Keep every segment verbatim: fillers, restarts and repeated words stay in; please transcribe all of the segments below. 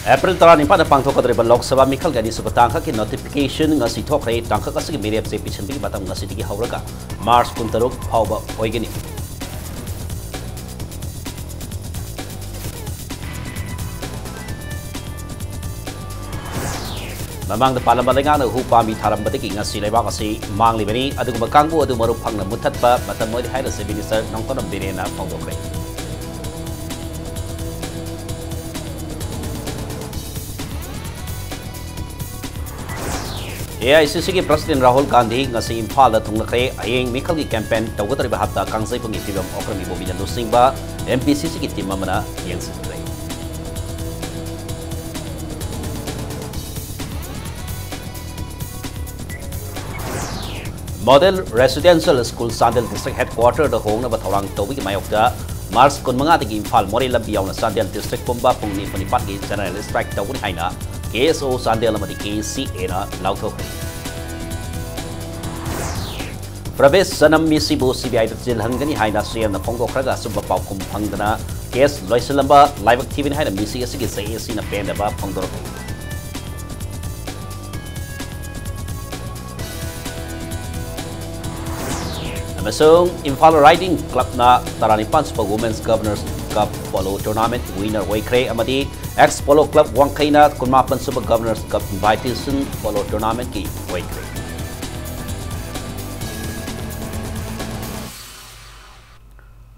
April ꯇꯔꯥꯅꯤꯄꯥꯟꯗ ꯄꯥꯡꯊꯣꯛꯀꯗꯧꯔꯤꯕ Lok Sabha ꯃꯤꯈꯜꯒꯤ ꯑꯅꯤꯁꯨꯕ ꯇꯥꯡꯀꯛꯀꯤ notification ꯉꯁꯤ ꯊꯣꯛꯈ꯭ꯔꯦ꯫ ꯇꯥꯡꯀꯛ ꯑꯁꯤꯒꯤ ꯃꯤꯔꯦꯞꯁꯦ ꯄꯤꯁꯤꯟꯕꯒꯤ ꯃꯇꯝ ꯉꯁꯤꯗꯒꯤ ꯍꯧꯔꯒ ꯃꯥꯔꯆ ꯀꯨꯟꯇꯔꯨꯛ ꯐꯥꯎꯕ ꯑꯣꯏꯒꯅꯤ꯫ ꯃꯃꯥꯡꯗ ꯄꯥꯜꯂꯝꯕ ꯂꯩꯉꯥꯛꯅ ꯎ ꯄꯥꯝꯕꯤ ꯊꯥꯔꯝꯕꯗꯒꯤ ꯉꯁꯤ ꯂꯩꯕꯥꯛ ꯑꯁꯤ ꯃꯥꯡꯂꯤꯕꯅꯤ꯫ ꯑꯗꯨꯒꯨꯝꯕ ꯀꯥꯡꯕꯨ ꯑꯗꯨ ꯃꯔꯨ ꯐꯪꯅ ꯃꯨꯠꯊꯠꯄ ꯃꯇꯝ ꯑꯣꯏꯔꯦ ꯍꯥꯏꯅ ꯆꯤꯐ ꯃꯤꯅꯤꯁꯇꯔ ꯅꯣꯡꯊꯣꯝꯕꯝ ꯕꯤꯔꯦꯟꯅ ꯐꯣꯡꯗꯣꯛꯈ꯭ꯔꯦ꯫ ꯑꯦ ꯑꯥꯏ ꯁꯤ ꯁꯤꯒꯤ ꯄ꯭ꯔꯁꯤꯗꯦꯟ ꯔꯥꯍꯨꯜ ꯒꯥꯟꯙꯤ ꯉꯁꯤ ꯏꯝꯐꯥꯜꯗ ꯊꯨꯡꯂꯈ꯭ꯔꯦ꯫ ꯍꯌꯦꯡ ꯃꯤꯈꯜꯒꯤ ꯀꯦꯝꯄꯦꯟ ꯇꯧꯒꯗꯧꯔꯤꯕ ꯍꯞꯇꯥ ꯀꯥꯡꯖꯩꯕꯨꯡꯒꯤ ꯐꯤꯕꯝ ꯑꯣꯀ꯭ꯔꯝ ꯏꯕꯣꯕꯤꯅ ꯂꯨꯆꯤꯡꯕ ꯑꯦꯝ ꯄꯤ ꯁꯤ ꯁꯤꯒꯤ ꯇꯤꯝ ꯑꯃꯅ ꯌꯦꯡꯁꯤꯟꯈ꯭ꯔꯦ꯫ Model residential school Chandel district ꯍꯦꯗꯀ꯭ꯋꯥꯇꯔꯗ ꯍꯣꯡꯅꯕ ꯊꯧꯔꯥꯡ ꯇꯧꯕꯒꯤ ꯃꯥꯌꯣꯛꯇ ꯃꯥꯔꯆ ꯀꯨꯟꯃꯉꯥꯗꯒꯤ ꯏꯝꯐꯥꯜ ꯃꯣꯔꯦ ꯂꯝꯕꯤ ꯌꯥꯎꯅ ꯆꯥꯟꯗꯦꯜ ꯗꯤꯁꯇ꯭ꯔꯤꯛ ꯄꯨꯝꯕ ꯄꯨꯡ ꯅꯤꯐꯨ ꯅꯤꯄꯥꯟꯒꯤ ꯖꯦꯅꯔꯦꯜ ꯁ꯭ꯇ꯭ꯔꯥꯏꯛ ꯇꯧꯒꯅꯤ ꯍꯥꯏꯅ ꯀꯦ ꯑꯦꯁ ꯑꯣ ꯆꯥꯟꯗꯦꯜ ꯑꯃꯗꯤ ꯀꯦ ꯑꯦ ꯁꯤ ꯑꯦꯅ ꯂꯥꯎꯊꯣꯛꯈ꯭ꯔꯦ꯫ ꯄ꯭ꯔꯚꯦꯁ ꯆꯅꯝ ꯃꯤꯁꯤꯕꯨ ꯁꯤ ꯕꯤ ꯑꯥꯏꯗ ꯆꯦꯜꯍꯟꯒꯅꯤ ꯍꯥꯏꯅ ꯁꯤ ꯑꯦꯝꯅ ꯐꯣꯡꯗꯣꯛꯈ꯭ꯔꯒ ꯑꯆꯨꯝꯕ ꯄꯥꯎꯈꯨꯝ ꯐꯪꯗꯅ ꯀꯦꯁ ꯂꯣꯏꯁꯤꯜꯂꯝꯕ ꯂꯥꯏꯕꯛ ꯊꯤꯕꯅꯤ ꯍꯥꯏꯅ ꯃꯤꯁꯤ ꯑꯁꯤꯒꯤ ꯖꯦ ꯑꯦ ꯁꯤꯅ ꯄꯦꯟꯗꯕ ꯐꯣꯡꯗꯣꯔꯛꯂꯤ꯫ ꯑꯃꯁꯨꯡ ꯏꯝꯐꯥꯜ ꯔꯥꯏꯗꯤꯡ ꯀ꯭ꯂꯕꯅ ꯇꯔꯥꯅꯤꯄꯥꯟ ꯁꯨꯕ Women's Governors Cup Polo Tournament winner ꯑꯣꯏꯈ꯭ꯔꯦ ꯑꯃꯗꯤ ꯑꯦꯛꯁ ꯄꯣꯂꯣ ꯀ꯭ꯂꯕ ꯋꯥꯡꯈꯩꯅ ꯀꯨꯟꯃꯥꯄꯟ ꯁꯨꯕ Governors Cup Invitation Polo Tournamentꯀꯤ ꯑꯣꯏꯈ꯭ꯔꯦ꯫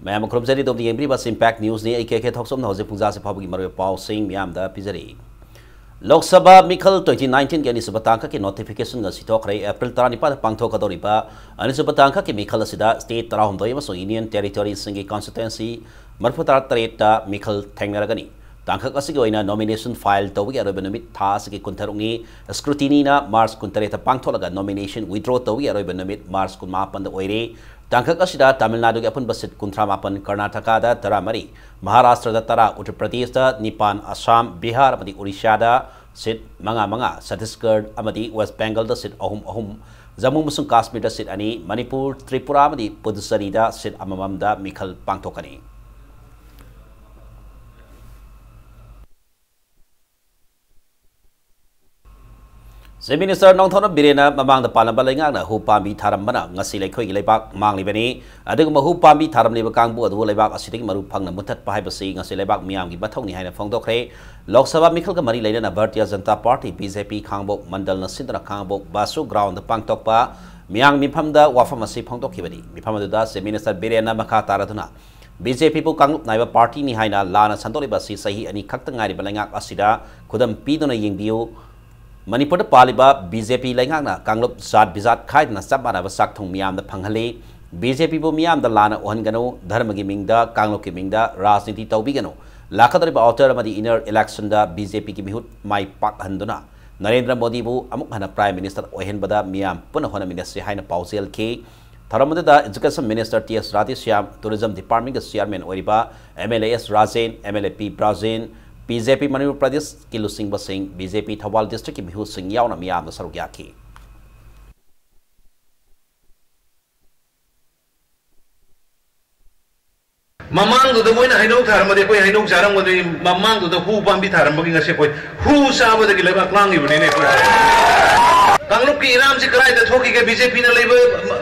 ꯃꯌꯥꯝ ꯈꯨꯔꯨꯝꯖꯔꯤ, ꯑꯗꯣꯝꯅ ꯌꯦꯡꯕꯤꯔꯤꯕ ꯑꯁꯤ Impact Newsꯅꯤ꯫ ꯑꯩ ꯀꯦ ꯀꯦ ꯊꯣꯛꯆꯣꯝꯅ ꯍꯧꯖꯤꯛ ꯄꯨꯡꯖꯥꯁꯤ ꯐꯥꯎꯕꯒꯤ ꯃꯔꯨꯑꯣꯏꯕ ꯄꯥꯎꯁꯤꯡ ꯃꯤꯌꯥꯝꯗ ꯄꯤꯖꯔꯤ꯫ ꯂꯣꯛ ꯁꯚꯥ ꯃꯤꯈꯜ twenty nineteenꯒꯤ ꯑꯅꯤꯁꯨꯕ ꯇꯥꯡꯀꯛꯀꯤ ꯅꯣꯇꯤꯐꯤꯀꯦꯁꯟ ꯉꯁꯤ ꯊꯣꯛꯈ꯭ꯔꯦ꯫ ꯑꯦꯄ꯭ꯔꯤꯜ ꯇꯔꯥꯅꯤꯄꯥꯟꯗ ꯄꯥꯡꯊꯣꯛꯀꯗꯧꯔꯤꯕ ꯑꯅꯤꯁꯨꯕ ꯇꯥꯡꯀꯛꯀꯤ ꯃꯤꯈꯜ ꯑꯁꯤꯗ state ꯇꯔꯥꯍꯨꯝꯗꯣꯏ ꯑꯃꯁꯨꯡ union territoryꯁꯤꯡꯒꯤ constituency ꯃꯔꯤꯐꯨꯇꯔꯥ ꯇꯔꯦꯠꯇ ꯃꯤꯈꯜ ꯊꯦꯡꯅꯔꯒꯅꯤ꯫ ꯇꯥꯡꯀꯛ ꯑꯁꯤꯒꯤ ꯑꯣꯏꯅ nomination file ꯇꯧꯕꯒꯤ ꯑꯔꯣꯏꯕ ꯅꯨꯃꯤꯠ ꯊꯥ ꯑꯁꯤꯒꯤ ꯀꯨꯟꯇꯔꯨꯛꯅꯤ꯫ Scrutinyꯅ ꯃꯥꯔꯆ ꯀꯨꯟꯇꯔꯦꯠꯇ ꯄꯥꯡꯊꯣꯛꯂꯒ nomination withdraw ꯇꯧꯕꯒꯤ ꯑꯔꯣꯏꯕ ꯅꯨꯃꯤꯠ ꯃꯥꯔꯆ ꯀꯨꯟꯃꯥꯄꯟꯗ ꯑꯣꯏꯔꯦ꯫ ꯇꯥꯡꯀꯛ ꯑꯁꯤꯗ ꯇꯥꯃꯤꯜ ꯅꯥꯗꯨꯒꯤ ꯑꯄꯨꯟꯕ seat ꯀꯨꯟꯊ꯭ꯔꯥ ꯃꯥꯄꯟ, ꯀꯔꯅꯥꯇꯀꯥꯗ ꯇꯔꯥꯃꯔꯤ, ꯃꯍꯥꯔꯥꯁꯇ꯭ꯔꯗ ꯇꯔꯥ, ꯎꯠꯇꯔ ꯄ꯭ꯔꯗꯦꯁꯇ ꯅꯤꯄꯥꯟ, ꯑꯁꯥꯝ, ꯕꯤꯍꯥꯔ ꯑꯃꯗꯤ ꯎꯔꯤꯁꯥꯗ seat ꯃꯉꯥ ꯃꯉꯥ, ꯆꯇꯤꯁꯒꯔ ꯑꯃꯗꯤ ꯋꯦꯁ ꯕꯦꯡꯒꯜꯗ seat ꯑꯍꯨꯝ ꯑꯍꯨꯝ, ꯖꯝꯃꯨ ꯑꯃꯁꯨꯡ ꯀꯥꯁꯃꯤꯔꯗ seat ꯑꯅꯤ, ꯃꯅꯤꯄꯨꯔ, ꯇ꯭ꯔꯤꯄꯨꯔꯥ ꯑꯃꯗꯤ ꯄꯨꯗꯨꯆꯦꯔꯤꯗ seat ꯑꯃꯃꯝꯗ ꯃꯤꯈꯜ ꯄꯥꯡꯊꯣꯛꯀꯅꯤ꯫ Chief Minister ꯅꯣꯡꯊꯣꯝꯕꯝ ꯕꯤꯔꯦꯟꯅ ꯃꯃꯥꯡꯗ ꯄꯥꯜꯂꯝꯕ ꯂꯩꯉꯥꯛꯅ ꯍꯨ ꯄꯥꯝꯕꯤ ꯊꯥꯔꯝꯕꯅ ꯉꯁꯤ ꯑꯩꯈꯣꯏꯒꯤ ꯂꯩꯕꯥꯛ ꯃꯥꯡꯂꯤꯕꯅꯤ꯫ ꯑꯗꯨꯒꯨꯝꯕ ꯍꯨ ꯄꯥꯝꯕꯤ ꯊꯥꯔꯝꯂꯤꯕ ꯀꯥꯡꯕꯨ ꯑꯗꯨꯕꯨ ꯂꯩꯕꯥꯛ ꯑꯁꯤꯗꯒꯤ ꯃꯔꯨ ꯐꯪꯅ ꯃꯨꯊꯠꯄ ꯍꯥꯏꯕꯁꯤ ꯉꯁꯤ ꯂꯩꯕꯥꯛ ꯃꯤꯌꯥꯝꯒꯤ ꯃꯊꯧꯅꯤ ꯍꯥꯏꯅ ꯐꯣꯡꯗꯣꯛꯈ꯭ꯔꯦ꯫ ꯂꯣꯛ ꯁꯚꯥ ꯃꯤꯈꯜꯒ ꯃꯔꯤ ꯂꯩꯅꯅ Bharatiya Janata party, B J ꯄꯤ, ꯈꯥꯡꯉꯕꯣꯛ ꯃꯟꯗꯜꯅ ꯁꯤꯟꯗꯨꯅ ꯈꯥꯡꯉꯕꯣꯛ ꯕꯥꯁꯨ ꯒ꯭ꯔꯥꯎꯟꯗ ꯄꯥꯡꯊꯣꯛꯄ ꯃꯤꯌꯥꯝ ꯃꯤꯐꯝꯗ ꯋꯥꯐꯝ ꯑꯁꯤ ꯐꯣꯡꯗꯣꯛꯈꯤꯕꯅꯤ꯫ ꯃꯤꯐꯝ ꯑꯗꯨꯗ Chief Minister ꯕꯤꯔꯦꯟꯅ ꯃꯈꯥ ꯇꯥꯔꯗꯨꯅ ꯕꯤ ꯖꯦ ꯄꯤꯕꯨ ꯀꯥꯡꯂꯨꯞ ꯅꯥꯏꯕ ꯄꯥꯔꯇꯤꯅꯤ ꯍꯥꯏꯅ ꯂꯥꯟꯅ ꯁꯟꯗꯣꯛꯂꯤꯕ ꯑꯁꯤ ꯆꯍꯤ ꯑꯅꯤ ꯈꯛꯇ ꯉꯥꯏꯔꯤꯕ ꯂꯩꯉꯥꯛ ꯑꯁꯤꯗ ꯈꯨꯗꯝ ꯄꯤꯗꯨꯅ ꯌꯦꯡꯕꯤꯌꯨ꯫ ꯃꯅꯤꯄꯨꯔꯗ ꯄꯥꯜꯂꯤꯕ ꯕꯤ ꯖꯦ ꯄꯤ ꯂꯩꯉꯥꯛꯅ ꯀꯥꯡꯂꯨꯞ ꯖꯥꯠ ꯕꯤꯖꯥꯠ ꯈꯥꯏꯗꯅ ꯆꯞ ꯃꯥꯟꯅꯕ ꯆꯥꯛꯊꯨꯡ ꯃꯤꯌꯥꯝꯗ ꯐꯪꯍꯜꯂꯤ꯫ ꯕꯤ ꯖꯦ ꯄꯤꯕꯨ ꯃꯤꯌꯥꯝꯗ ꯂꯥꯟꯅ ꯎꯍꯟꯒꯅꯨ, ꯙꯔꯃꯒꯤ ꯃꯤꯡꯗ, ꯀꯥꯡꯂꯨꯞꯀꯤ ꯃꯤꯡꯗ ꯔꯥꯖꯅꯤꯇꯤ ꯇꯧꯕꯤꯒꯅꯨ꯫ ꯂꯥꯛꯀꯗꯧꯔꯤꯕ ꯑꯥꯎꯇꯔ ꯑꯃꯗꯤ ꯏꯟꯅꯔ ꯏꯂꯦꯛꯁꯟꯗ ꯕꯤ ꯖꯦ ꯄꯤꯒꯤ ꯃꯤꯍꯨꯠ ꯃꯥꯏ ꯄꯥꯛꯍꯟꯗꯨꯅ ꯅꯔꯦꯟꯗ꯭ꯔ ꯃꯣꯗꯤꯕꯨ ꯑꯃꯨꯛ ꯍꯟꯅ Prime Minister ꯑꯣꯏꯍꯟꯕꯗ ꯃꯤꯌꯥꯝ ꯄꯨꯟꯅ ꯍꯣꯠꯅꯃꯤꯟꯅꯁꯤ ꯍꯥꯏꯅ ꯄꯥꯎꯖꯦꯜꯈꯤ꯫ ꯊꯧꯔꯝ ꯑꯗꯨꯗ Education Minister ꯇꯤ ꯑꯦꯁ ꯔꯥꯙꯦꯁ꯭ꯌꯥꯝ, Tourism Departmentꯀꯤ Chairman ꯑꯣꯏꯔꯤꯕ M L A S Rajen, M L A P Brajen, B J P Manipur ꯄ꯭ꯔꯗꯦꯁꯀꯤ ꯂꯨꯆꯤꯡꯕꯁꯤꯡ, ꯕꯤ ꯖꯦ ꯄꯤ ꯊꯧꯕꯥꯜ ꯗꯤꯁꯇ꯭ꯔꯤꯛꯀꯤ ꯃꯤꯍꯨꯠꯁꯤꯡ ꯌꯥꯎꯅ ꯃꯤꯌꯥꯝꯅ ꯁꯔꯨꯛ ꯌꯥꯈꯤ꯫ ꯃꯃꯥꯡꯗꯨꯗ ꯃꯣꯏꯅ ꯍꯩꯅꯧ ꯊꯥꯔꯝꯃꯗꯤ ꯑꯩꯈꯣꯏ ꯍꯩꯅꯧ ꯆꯥꯔꯝꯒꯗꯣꯏꯅꯤ, ꯃꯃꯥꯡꯗꯨꯗ ꯍꯨ ꯄꯥꯝꯕꯤ ꯊꯥꯔꯝꯕꯒꯤ ꯉꯁꯤ ꯑꯩꯈꯣꯏ ꯍꯨ ꯆꯥꯕꯗꯒꯤ ꯂꯩꯕꯥꯛ ꯃꯥꯡꯉꯤꯕꯅꯤꯅꯦ ꯑꯩꯈꯣꯏ꯫ ꯀꯥꯡꯂꯨꯞꯀꯤ ꯏꯔꯥꯡꯁꯤ ꯀꯗꯥꯏꯗ ꯊꯣꯛꯈꯤꯒꯦ? ꯕꯤ ꯖꯦ ꯄꯤꯅ ꯂꯩꯕ,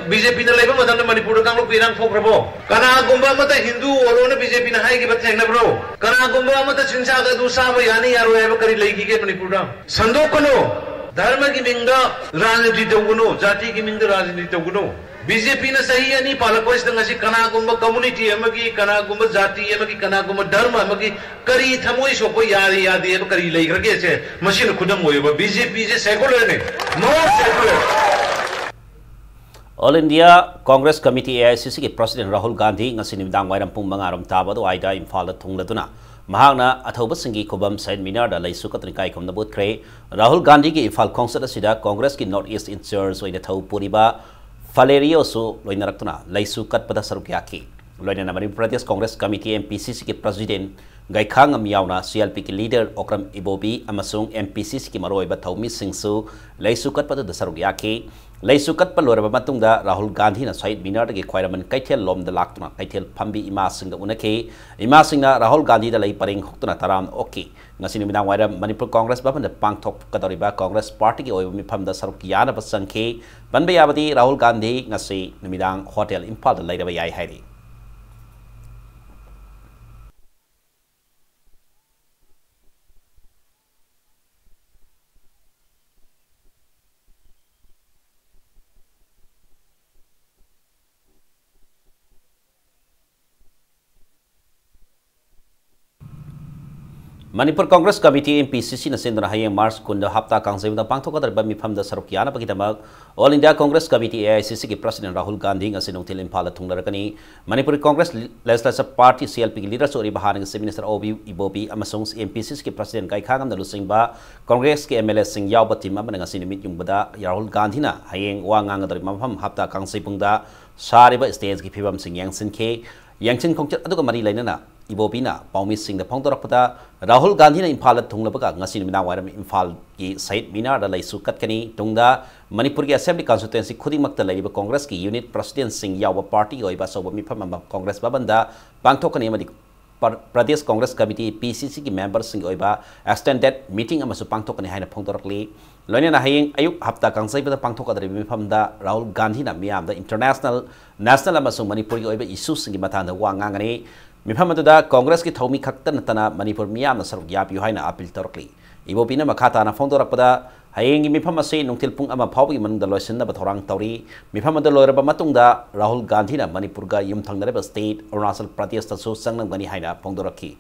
ꯕꯤ ꯖꯦ ꯄꯤꯅ ꯂꯩꯕ ꯃꯇꯝꯗ ꯃꯅꯤꯄꯨꯔꯗ ꯀꯥꯡꯂꯨꯞꯀꯤ ꯏꯔꯥꯡ ꯊꯣꯛꯈ꯭ꯔꯕꯣ? ꯀꯅꯥꯒꯨꯝꯕ ꯑꯃꯠꯇ ꯍꯤꯟꯗꯨ ꯑꯣꯏꯔꯣꯅ ꯕꯤ ꯖꯦ ꯄꯤꯅ ꯍꯥꯏꯈꯤꯕ ꯊꯦꯡꯅꯕ꯭ꯔꯣ? ꯀꯅꯥꯒꯨꯝꯕ ꯑꯃꯠꯇ ꯆꯤꯟꯖꯥꯛ ꯑꯗꯨ ꯆꯥꯕ ꯌꯥꯅꯤ ꯌꯥꯔꯣꯏ ꯍꯥꯏꯕ ꯀꯔꯤ ꯂꯩꯈꯤꯒꯦ ꯃꯅꯤꯄꯨꯔꯗ? ꯁꯟꯗꯣꯛꯀꯅꯨ, ꯙꯔꯃꯒꯤ ꯃꯤꯡꯗ ꯔꯥꯖꯅꯤꯇꯤ ꯇꯧꯒꯅꯨ, ꯖꯥꯇꯤꯒꯤ ꯃꯤꯡꯗ ꯔꯥꯖꯅꯤꯇꯤ ꯇꯧꯒꯅꯨ꯫ ꯕꯤ ꯖꯦ ꯄꯤꯅ ꯆꯍꯤ ꯑꯅꯤ ꯄꯥꯜꯂꯛꯄꯁꯤꯗ ꯉꯁꯤ ꯀꯅꯥꯒꯨꯝꯕ community ꯑꯃꯒꯤ, ꯀꯅꯥꯒꯨꯝꯕ ꯖꯥꯇꯤ ꯑꯃꯒꯤ, ꯀꯅꯥꯒꯨꯝꯕ ꯙꯔꯃ ꯑꯃꯒꯤ ꯀꯔꯤ ꯊꯃꯣꯏ ꯁꯣꯛꯄ ꯌꯥꯔꯦ ꯌꯥꯗꯦ ꯍꯥꯏꯕ ꯀꯔꯤ ꯂꯩꯈ꯭ꯔꯒꯦꯁꯦ ꯃꯁꯤꯅ ꯈꯨꯗꯝ ꯑꯣꯏꯌꯦꯕ꯫ ꯕꯤ ꯖꯦ ꯄꯤꯁꯦ secularꯅꯦ, more secular꯫ All India Congress Committee, A I C ꯁꯤꯒꯤ President ꯔꯥꯍꯨꯜ ꯒꯥꯟꯙꯤ ꯉꯁꯤ ꯅꯨꯃꯤꯗꯥꯡ ꯋꯥꯏꯔꯝ ꯄꯨꯡ ꯃꯉꯥ ꯔꯣꯝ ꯇꯥꯕ ꯑꯗꯨꯋꯥꯏꯗ ꯏꯝꯐꯥꯜꯗ ꯊꯨꯡꯂꯗꯨꯅ ꯃꯍꯥꯛꯅ ꯑꯊꯧꯕꯁꯤꯡꯒꯤ ꯈꯨꯕꯝ ꯁꯍꯤꯗ ꯃꯤꯅꯥꯔꯗ ꯂꯩꯁꯨ ꯀꯠꯇꯨꯅ ꯏꯀꯥꯏ ꯈꯨꯝꯅꯕ ꯎꯠꯈ꯭ꯔꯦ꯫ ꯔꯥꯍꯨꯜ ꯒꯥꯟꯙꯤꯒꯤ ꯏꯝꯐꯥꯜ ꯈꯣꯡꯆꯠ ꯑꯁꯤꯗ ꯀꯣꯡꯒ꯭ꯔꯦꯁꯀꯤ North East in charge ꯑꯣꯏꯅ ꯊꯧ ꯄꯨꯔꯤꯕ ꯐꯂꯦꯔꯤꯌꯣꯁꯨ ꯂꯣꯏꯅꯔꯛꯇꯨꯅ ꯂꯩꯁꯨ ꯀꯠꯄꯗ ꯁꯔꯨꯛ ꯌꯥꯈꯤ꯫ ꯂꯣꯏꯅꯅ Manipur Pradesh Congress committee, M P ꯁꯤ ꯁꯤꯒꯤ President ꯒꯩꯈꯥꯉꯝ ꯌꯥꯎꯅ ꯁꯤ ꯑꯦꯜ ꯄꯤꯒꯤ leader ꯑꯣꯀ꯭ꯔꯝ ꯏꯕꯣꯕꯤ ꯑꯃꯁꯨꯡ ꯑꯦꯝ ꯄꯤ ꯁꯤ ꯁꯤꯒꯤ ꯃꯔꯨꯑꯣꯏꯕ ꯊꯧꯃꯤꯁꯤꯡꯁꯨ ꯂꯩꯁꯨ ꯀꯠꯄꯗꯨꯗ ꯁꯔꯨꯛ ꯌꯥꯈꯤ꯫ ꯂꯩꯁꯨ ꯀꯠꯄ ꯂꯣꯏꯔꯕ ꯃꯇꯨꯡꯗ ꯔꯥꯍꯨꯜ ꯒꯥꯟꯙꯤꯅ ꯁꯍꯤꯗ ꯃꯤꯅꯥꯔꯗꯒꯤ ꯈ꯭ꯋꯥꯏꯔꯝꯕꯟ ꯀꯩꯊꯦꯜ ꯂꯣꯝꯗ ꯂꯥꯛꯇꯨꯅ ꯀꯩꯊꯦꯜ ꯐꯝꯕꯤ ꯏꯃꯥꯁꯤꯡꯒ ꯎꯅꯈꯤ꯫ ꯏꯃꯥꯁꯤꯡꯅ ꯔꯥꯍꯨꯜ ꯒꯥꯟꯙꯤꯗ ꯂꯩ ꯄꯔꯦꯡ ꯍꯨꯛꯇꯨꯅ ꯇꯔꯥꯝꯅ ꯑꯣꯛꯈꯤ꯫ ꯉꯁꯤ ꯅꯨꯃꯤꯗꯥꯡ ꯋꯥꯏꯔꯝ ꯃꯅꯤꯄꯨꯔ ꯀꯣꯡꯒ꯭ꯔꯦꯁ ꯚꯕꯟꯗ ꯄꯥꯡꯊꯣꯛꯀꯗꯧꯔꯤꯕ ꯀꯣꯡꯒ꯭ꯔꯦꯁ ꯄꯥꯔꯇꯤꯒꯤ ꯑꯣꯏꯕ ꯃꯤꯐꯝꯗ ꯁꯔꯨꯛ ꯌꯥꯅꯕ ꯆꯪꯈꯤ꯫ ꯄꯟꯕ ꯌꯥꯕꯗꯤ, ꯔꯥꯍꯨꯜ ꯒꯥꯟꯙꯤ ꯉꯁꯤ ꯅꯨꯃꯤꯗꯥꯡ ꯍꯣꯇꯦꯜ ꯏꯝꯐꯥꯜꯗ ꯂꯩꯔꯕ ꯌꯥꯏ ꯍꯥꯏꯔꯤ꯫ Manipur Congress committee, M P ꯁꯤ ꯁꯤꯅ ꯁꯤꯟꯗꯨꯅ ꯍꯌꯦꯡ ꯃꯥꯔꯆ ꯀꯨꯟꯗ ꯍꯞꯇꯥ ꯀꯥꯡꯖꯩꯕꯨꯡꯗ ꯄꯥꯡꯊꯣꯛꯀꯗꯧꯔꯤꯕ ꯃꯤꯐꯝꯗ ꯁꯔꯨꯛ ꯌꯥꯅꯕꯒꯤꯗꯃꯛ all India Congress committee, A I C ꯁꯤꯒꯤ ꯄ꯭ꯔꯁꯤꯗꯦꯟ ꯔꯥꯍꯨꯜ ꯒꯥꯟꯙꯤ ꯉꯁꯤ ꯅꯨꯡꯊꯤꯜ ꯏꯝꯐꯥꯜꯗ ꯊꯨꯡꯂꯔꯒꯅꯤ꯫ Manipur Congress legislature party, C L ꯄꯤꯒꯤ ꯂꯤꯗꯔꯁꯨ ꯑꯣꯏꯔꯤꯕ ꯍꯥꯟꯅꯒꯤ chief minister O B Ibobi ꯑꯃꯁꯨꯡ ꯑꯦꯝ ꯄꯤ ꯁꯤ ꯁꯤꯒꯤ ꯄ꯭ꯔꯁꯤꯗꯦꯟ ꯒꯥꯏꯈꯥꯉꯝꯅ ꯂꯨꯆꯤꯡꯕ ꯀꯣꯡꯒ꯭ꯔꯦꯁꯀꯤ ꯑꯦꯝ ꯑꯦꯜ ꯑꯦꯁꯤꯡ ꯌꯥꯎꯕ ꯇꯤꯝ ꯑꯃꯅ ꯉꯁꯤ ꯅꯨꯃꯤꯠ ꯌꯨꯡꯕꯗ ꯔꯥꯍꯨꯜ ꯒꯥꯟꯙꯤꯅ ꯍꯌꯦꯡ ꯋꯥ ꯉꯥꯡꯒꯗꯧꯔꯤꯕ ꯃꯐꯝ ꯍꯞꯇꯥ ꯀꯥꯡꯖꯩꯕꯨꯡꯗ ꯁꯥꯔꯤꯕ ꯁ꯭ꯇꯦꯖꯀꯤ ꯐꯤꯕꯝꯁꯤꯡ ꯌꯦꯡꯁꯤꯟꯈꯤ꯫ ꯌꯦꯡꯁꯤꯟ ꯈꯣꯡꯆꯠ ꯑꯗꯨꯒ ꯃꯔꯤ ꯂꯩꯅꯅ ꯏꯕꯣꯕꯤꯅ ꯄꯥꯎꯃꯤꯁꯤꯡꯗ ꯐꯣꯡꯗꯣꯔꯛꯄꯗ, ꯔꯥꯍꯨꯜ ꯒꯥꯟꯙꯤꯅ ꯏꯝꯐꯥꯜꯗ ꯊꯨꯡꯂꯕꯒ ꯉꯁꯤ ꯅꯨꯃꯤꯗꯥꯡ ꯋꯥꯏꯔꯝ ꯏꯝꯐꯥꯜꯒꯤ ꯁꯍꯤꯗ ꯃꯤꯅꯥꯔꯗ ꯂꯩꯁꯨ ꯀꯠꯀꯅꯤ꯫ ꯇꯨꯡꯗ ꯃꯅꯤꯄꯨꯔꯒꯤ ꯑꯦꯁꯦꯝꯕ꯭ꯂꯤ ꯀꯟꯁꯇꯤꯇ꯭ꯋꯦꯟꯁꯤ ꯈꯨꯗꯤꯡꯃꯛꯇ ꯂꯩꯔꯤꯕ ꯀꯣꯡꯒ꯭ꯔꯦꯁꯀꯤ ꯌꯨꯅꯤꯠ ꯄ꯭ꯔꯁꯤꯗꯦꯟꯁꯤꯡ ꯌꯥꯎꯕ ꯄꯥꯔꯇꯤꯒꯤ ꯑꯣꯏꯕ ꯑꯆꯧꯕ ꯃꯤꯐꯝ ꯑꯃ ꯀꯣꯡꯒ꯭ꯔꯦꯁ ꯚꯕꯟꯗ ꯄꯥꯡꯊꯣꯛꯀꯅꯤ ꯑꯃꯗꯤ ꯄ꯭ꯔ-, ꯄ꯭ꯔꯗꯦꯁ ꯀꯣꯡꯒ꯭ꯔꯦꯁ ꯀꯃꯤꯇꯤ, ꯄꯤ ꯁꯤ ꯁꯤꯒꯤ ꯃꯦꯝꯕꯔꯁꯤꯡꯒꯤ ꯑꯣꯏꯕ ꯑꯦꯛꯁꯇꯦꯟꯗꯦꯗ ꯃꯤꯇꯤꯡ ꯑꯃꯁꯨ ꯄꯥꯡꯊꯣꯛꯀꯅꯤ ꯍꯥꯏꯅ ꯐꯣꯡꯗꯣꯔꯛꯂꯤ꯫ ꯂꯣꯏꯅꯅ ꯍꯌꯦꯡ ꯑꯌꯨꯛ ꯍꯞꯇꯥ ꯀꯥꯡꯖꯩꯕꯨꯡꯗ ꯄꯥꯡꯊꯣꯛꯀꯗꯧꯔꯤꯕ ꯃꯤꯐꯝꯗ ꯔꯥꯍꯨꯜ ꯒꯥꯟꯙꯤꯅ ꯃꯤꯌꯥꯝꯗ ꯏꯟꯇꯔꯅꯦꯁꯅꯦꯜ, ꯅꯦꯁꯅꯦꯜ ꯑꯃꯁꯨꯡ ꯃꯅꯤꯄꯨꯔꯒꯤ ꯑꯣꯏꯕ ꯏꯁꯨꯁꯤꯡꯒꯤ ꯃꯇꯥꯡꯗ ꯋꯥ ꯉꯥꯡꯒꯅꯤ꯫ ꯃꯤꯐꯝ ꯑꯗꯨꯗ ꯀꯣꯡꯒ꯭ꯔꯦꯁꯀꯤ ꯊꯧꯃꯤ ꯈꯛꯇ ꯅꯠꯇꯅ ꯃꯅꯤꯄꯨꯔ ꯃꯤꯌꯥꯝꯅ ꯁꯔꯨꯛ ꯌꯥꯕꯤꯌꯨ ꯍꯥꯏꯅ ꯑꯄꯤꯜ ꯇꯧꯔꯛꯂꯤ꯫ ꯏꯕꯣꯕꯤꯅ ꯃꯈꯥ ꯇꯥꯅ ꯐꯣꯡꯗꯣꯔꯛꯄꯗ, ꯍꯌꯦꯡꯒꯤ ꯃꯤꯐꯝ ꯑꯁꯤ ꯅꯨꯡꯊꯤꯜ ꯄꯨꯡ ꯑꯃ ꯐꯥꯎꯕꯒꯤ ꯃꯅꯨꯡꯗ ꯂꯣꯏꯁꯤꯟꯅꯕ ꯊꯧꯔꯥꯡ ꯇꯧꯔꯤ꯫ ꯃꯤꯐꯝ ꯑꯗꯨ ꯂꯣꯏꯔꯕ ꯃꯇꯨꯡꯗ ꯔꯥꯍꯨꯜ ꯒꯥꯟꯙꯤꯅ ꯃꯅꯤꯄꯨꯔꯒ ꯌꯨꯝꯊꯪꯅꯔꯤꯕ ꯁ꯭ꯇꯦꯠ ꯑꯔꯨꯅꯥꯆꯜ ꯄ꯭ꯔꯗꯦꯁꯇꯁꯨ ꯆꯪꯂꯝꯒꯅꯤ ꯍꯥꯏꯅ ꯐꯣꯡꯗꯣꯔꯛꯈꯤ꯫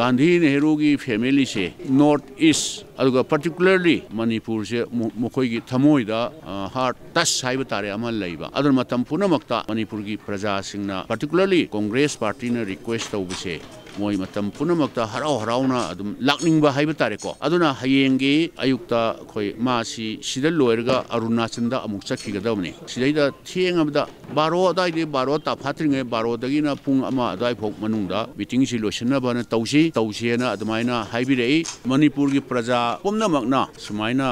ꯒꯥꯟꯙꯤ ꯅꯦꯍꯔꯨꯒꯤ ꯐꯦꯃꯤꯂꯤꯁꯦ ꯅꯣꯔꯠ ꯏꯁ, ꯑꯗꯨꯒ ꯄꯥꯔꯇꯤꯀꯨꯂꯔꯂꯤ ꯃꯅꯤꯄꯨꯔꯁꯦ ꯃ-, ꯃꯈꯣꯏꯒꯤ ꯊꯃꯣꯏꯗ, ꯑ, ꯍꯥꯔꯠ ꯇꯆ ꯍꯥꯏꯕ ꯇꯥꯔꯦ, ꯑꯃ ꯂꯩꯕ꯫ ꯑꯗꯨꯅ ꯃꯇꯝ ꯄꯨꯝꯅꯃꯛꯇ ꯃꯅꯤꯄꯨꯔꯒꯤ ꯄ꯭ꯔꯖꯥꯁꯤꯡꯅ, ꯄꯥꯔꯇꯤꯀꯨꯂꯔꯂꯤ ꯀꯣꯡꯒ꯭ꯔꯦꯁ ꯄꯥꯔꯇꯤꯅ ꯔꯤꯀ꯭ꯋꯦꯁ ꯇꯧꯕꯁꯦ, ꯃꯣꯏ ꯃꯇꯝ ꯄꯨꯝꯅꯃꯛꯇ ꯍꯔꯥꯎ ꯍꯔꯥꯎꯅ ꯑꯗꯨꯝ ꯂꯥꯛꯅꯤꯡꯕ ꯍꯥꯏꯕ ꯇꯥꯔꯦꯀꯣ꯫ ꯑꯗꯨꯅ ꯍꯌꯦꯡꯒꯤ ꯑꯌꯨꯛꯇ ꯑꯩꯈꯣꯏ ꯃꯥꯁꯤ ꯁꯤꯗ ꯂꯣꯏꯔꯒ ꯑꯔꯨꯅꯥꯆꯜꯗ ꯑꯃꯨꯛ ꯆꯠꯈꯤꯒꯗꯕꯅꯤ꯫ ꯁꯤꯗꯩꯗ ꯊꯦꯡꯉꯕꯗ ꯕꯥꯔꯣ ꯑꯗꯨꯋꯥꯏꯗꯒꯤ, ꯕꯥꯔꯣ ꯇꯥꯐꯥꯠꯇ꯭ꯔꯤꯉꯩ, ꯕꯥꯔꯣꯗꯒꯤꯅ ꯄꯨꯡ ꯑꯃ ꯑꯗꯨꯋꯥꯏꯐꯥꯎ ꯃꯅꯨꯡꯗ ꯃꯤꯇꯤꯡꯁꯤ ꯂꯣꯏꯁꯤꯟꯅꯕꯅ ꯇꯧꯁꯤ, ꯇꯧꯁꯦꯅ ꯑꯗꯨꯃꯥꯏꯅ ꯍꯥꯏꯕꯤꯔꯛꯏ꯫ ꯃꯅꯤꯄꯨꯔꯒꯤ ꯄ꯭ꯔꯖꯥ ꯄꯨꯝꯅꯃꯛꯅ ꯁꯨꯃꯥꯏꯅ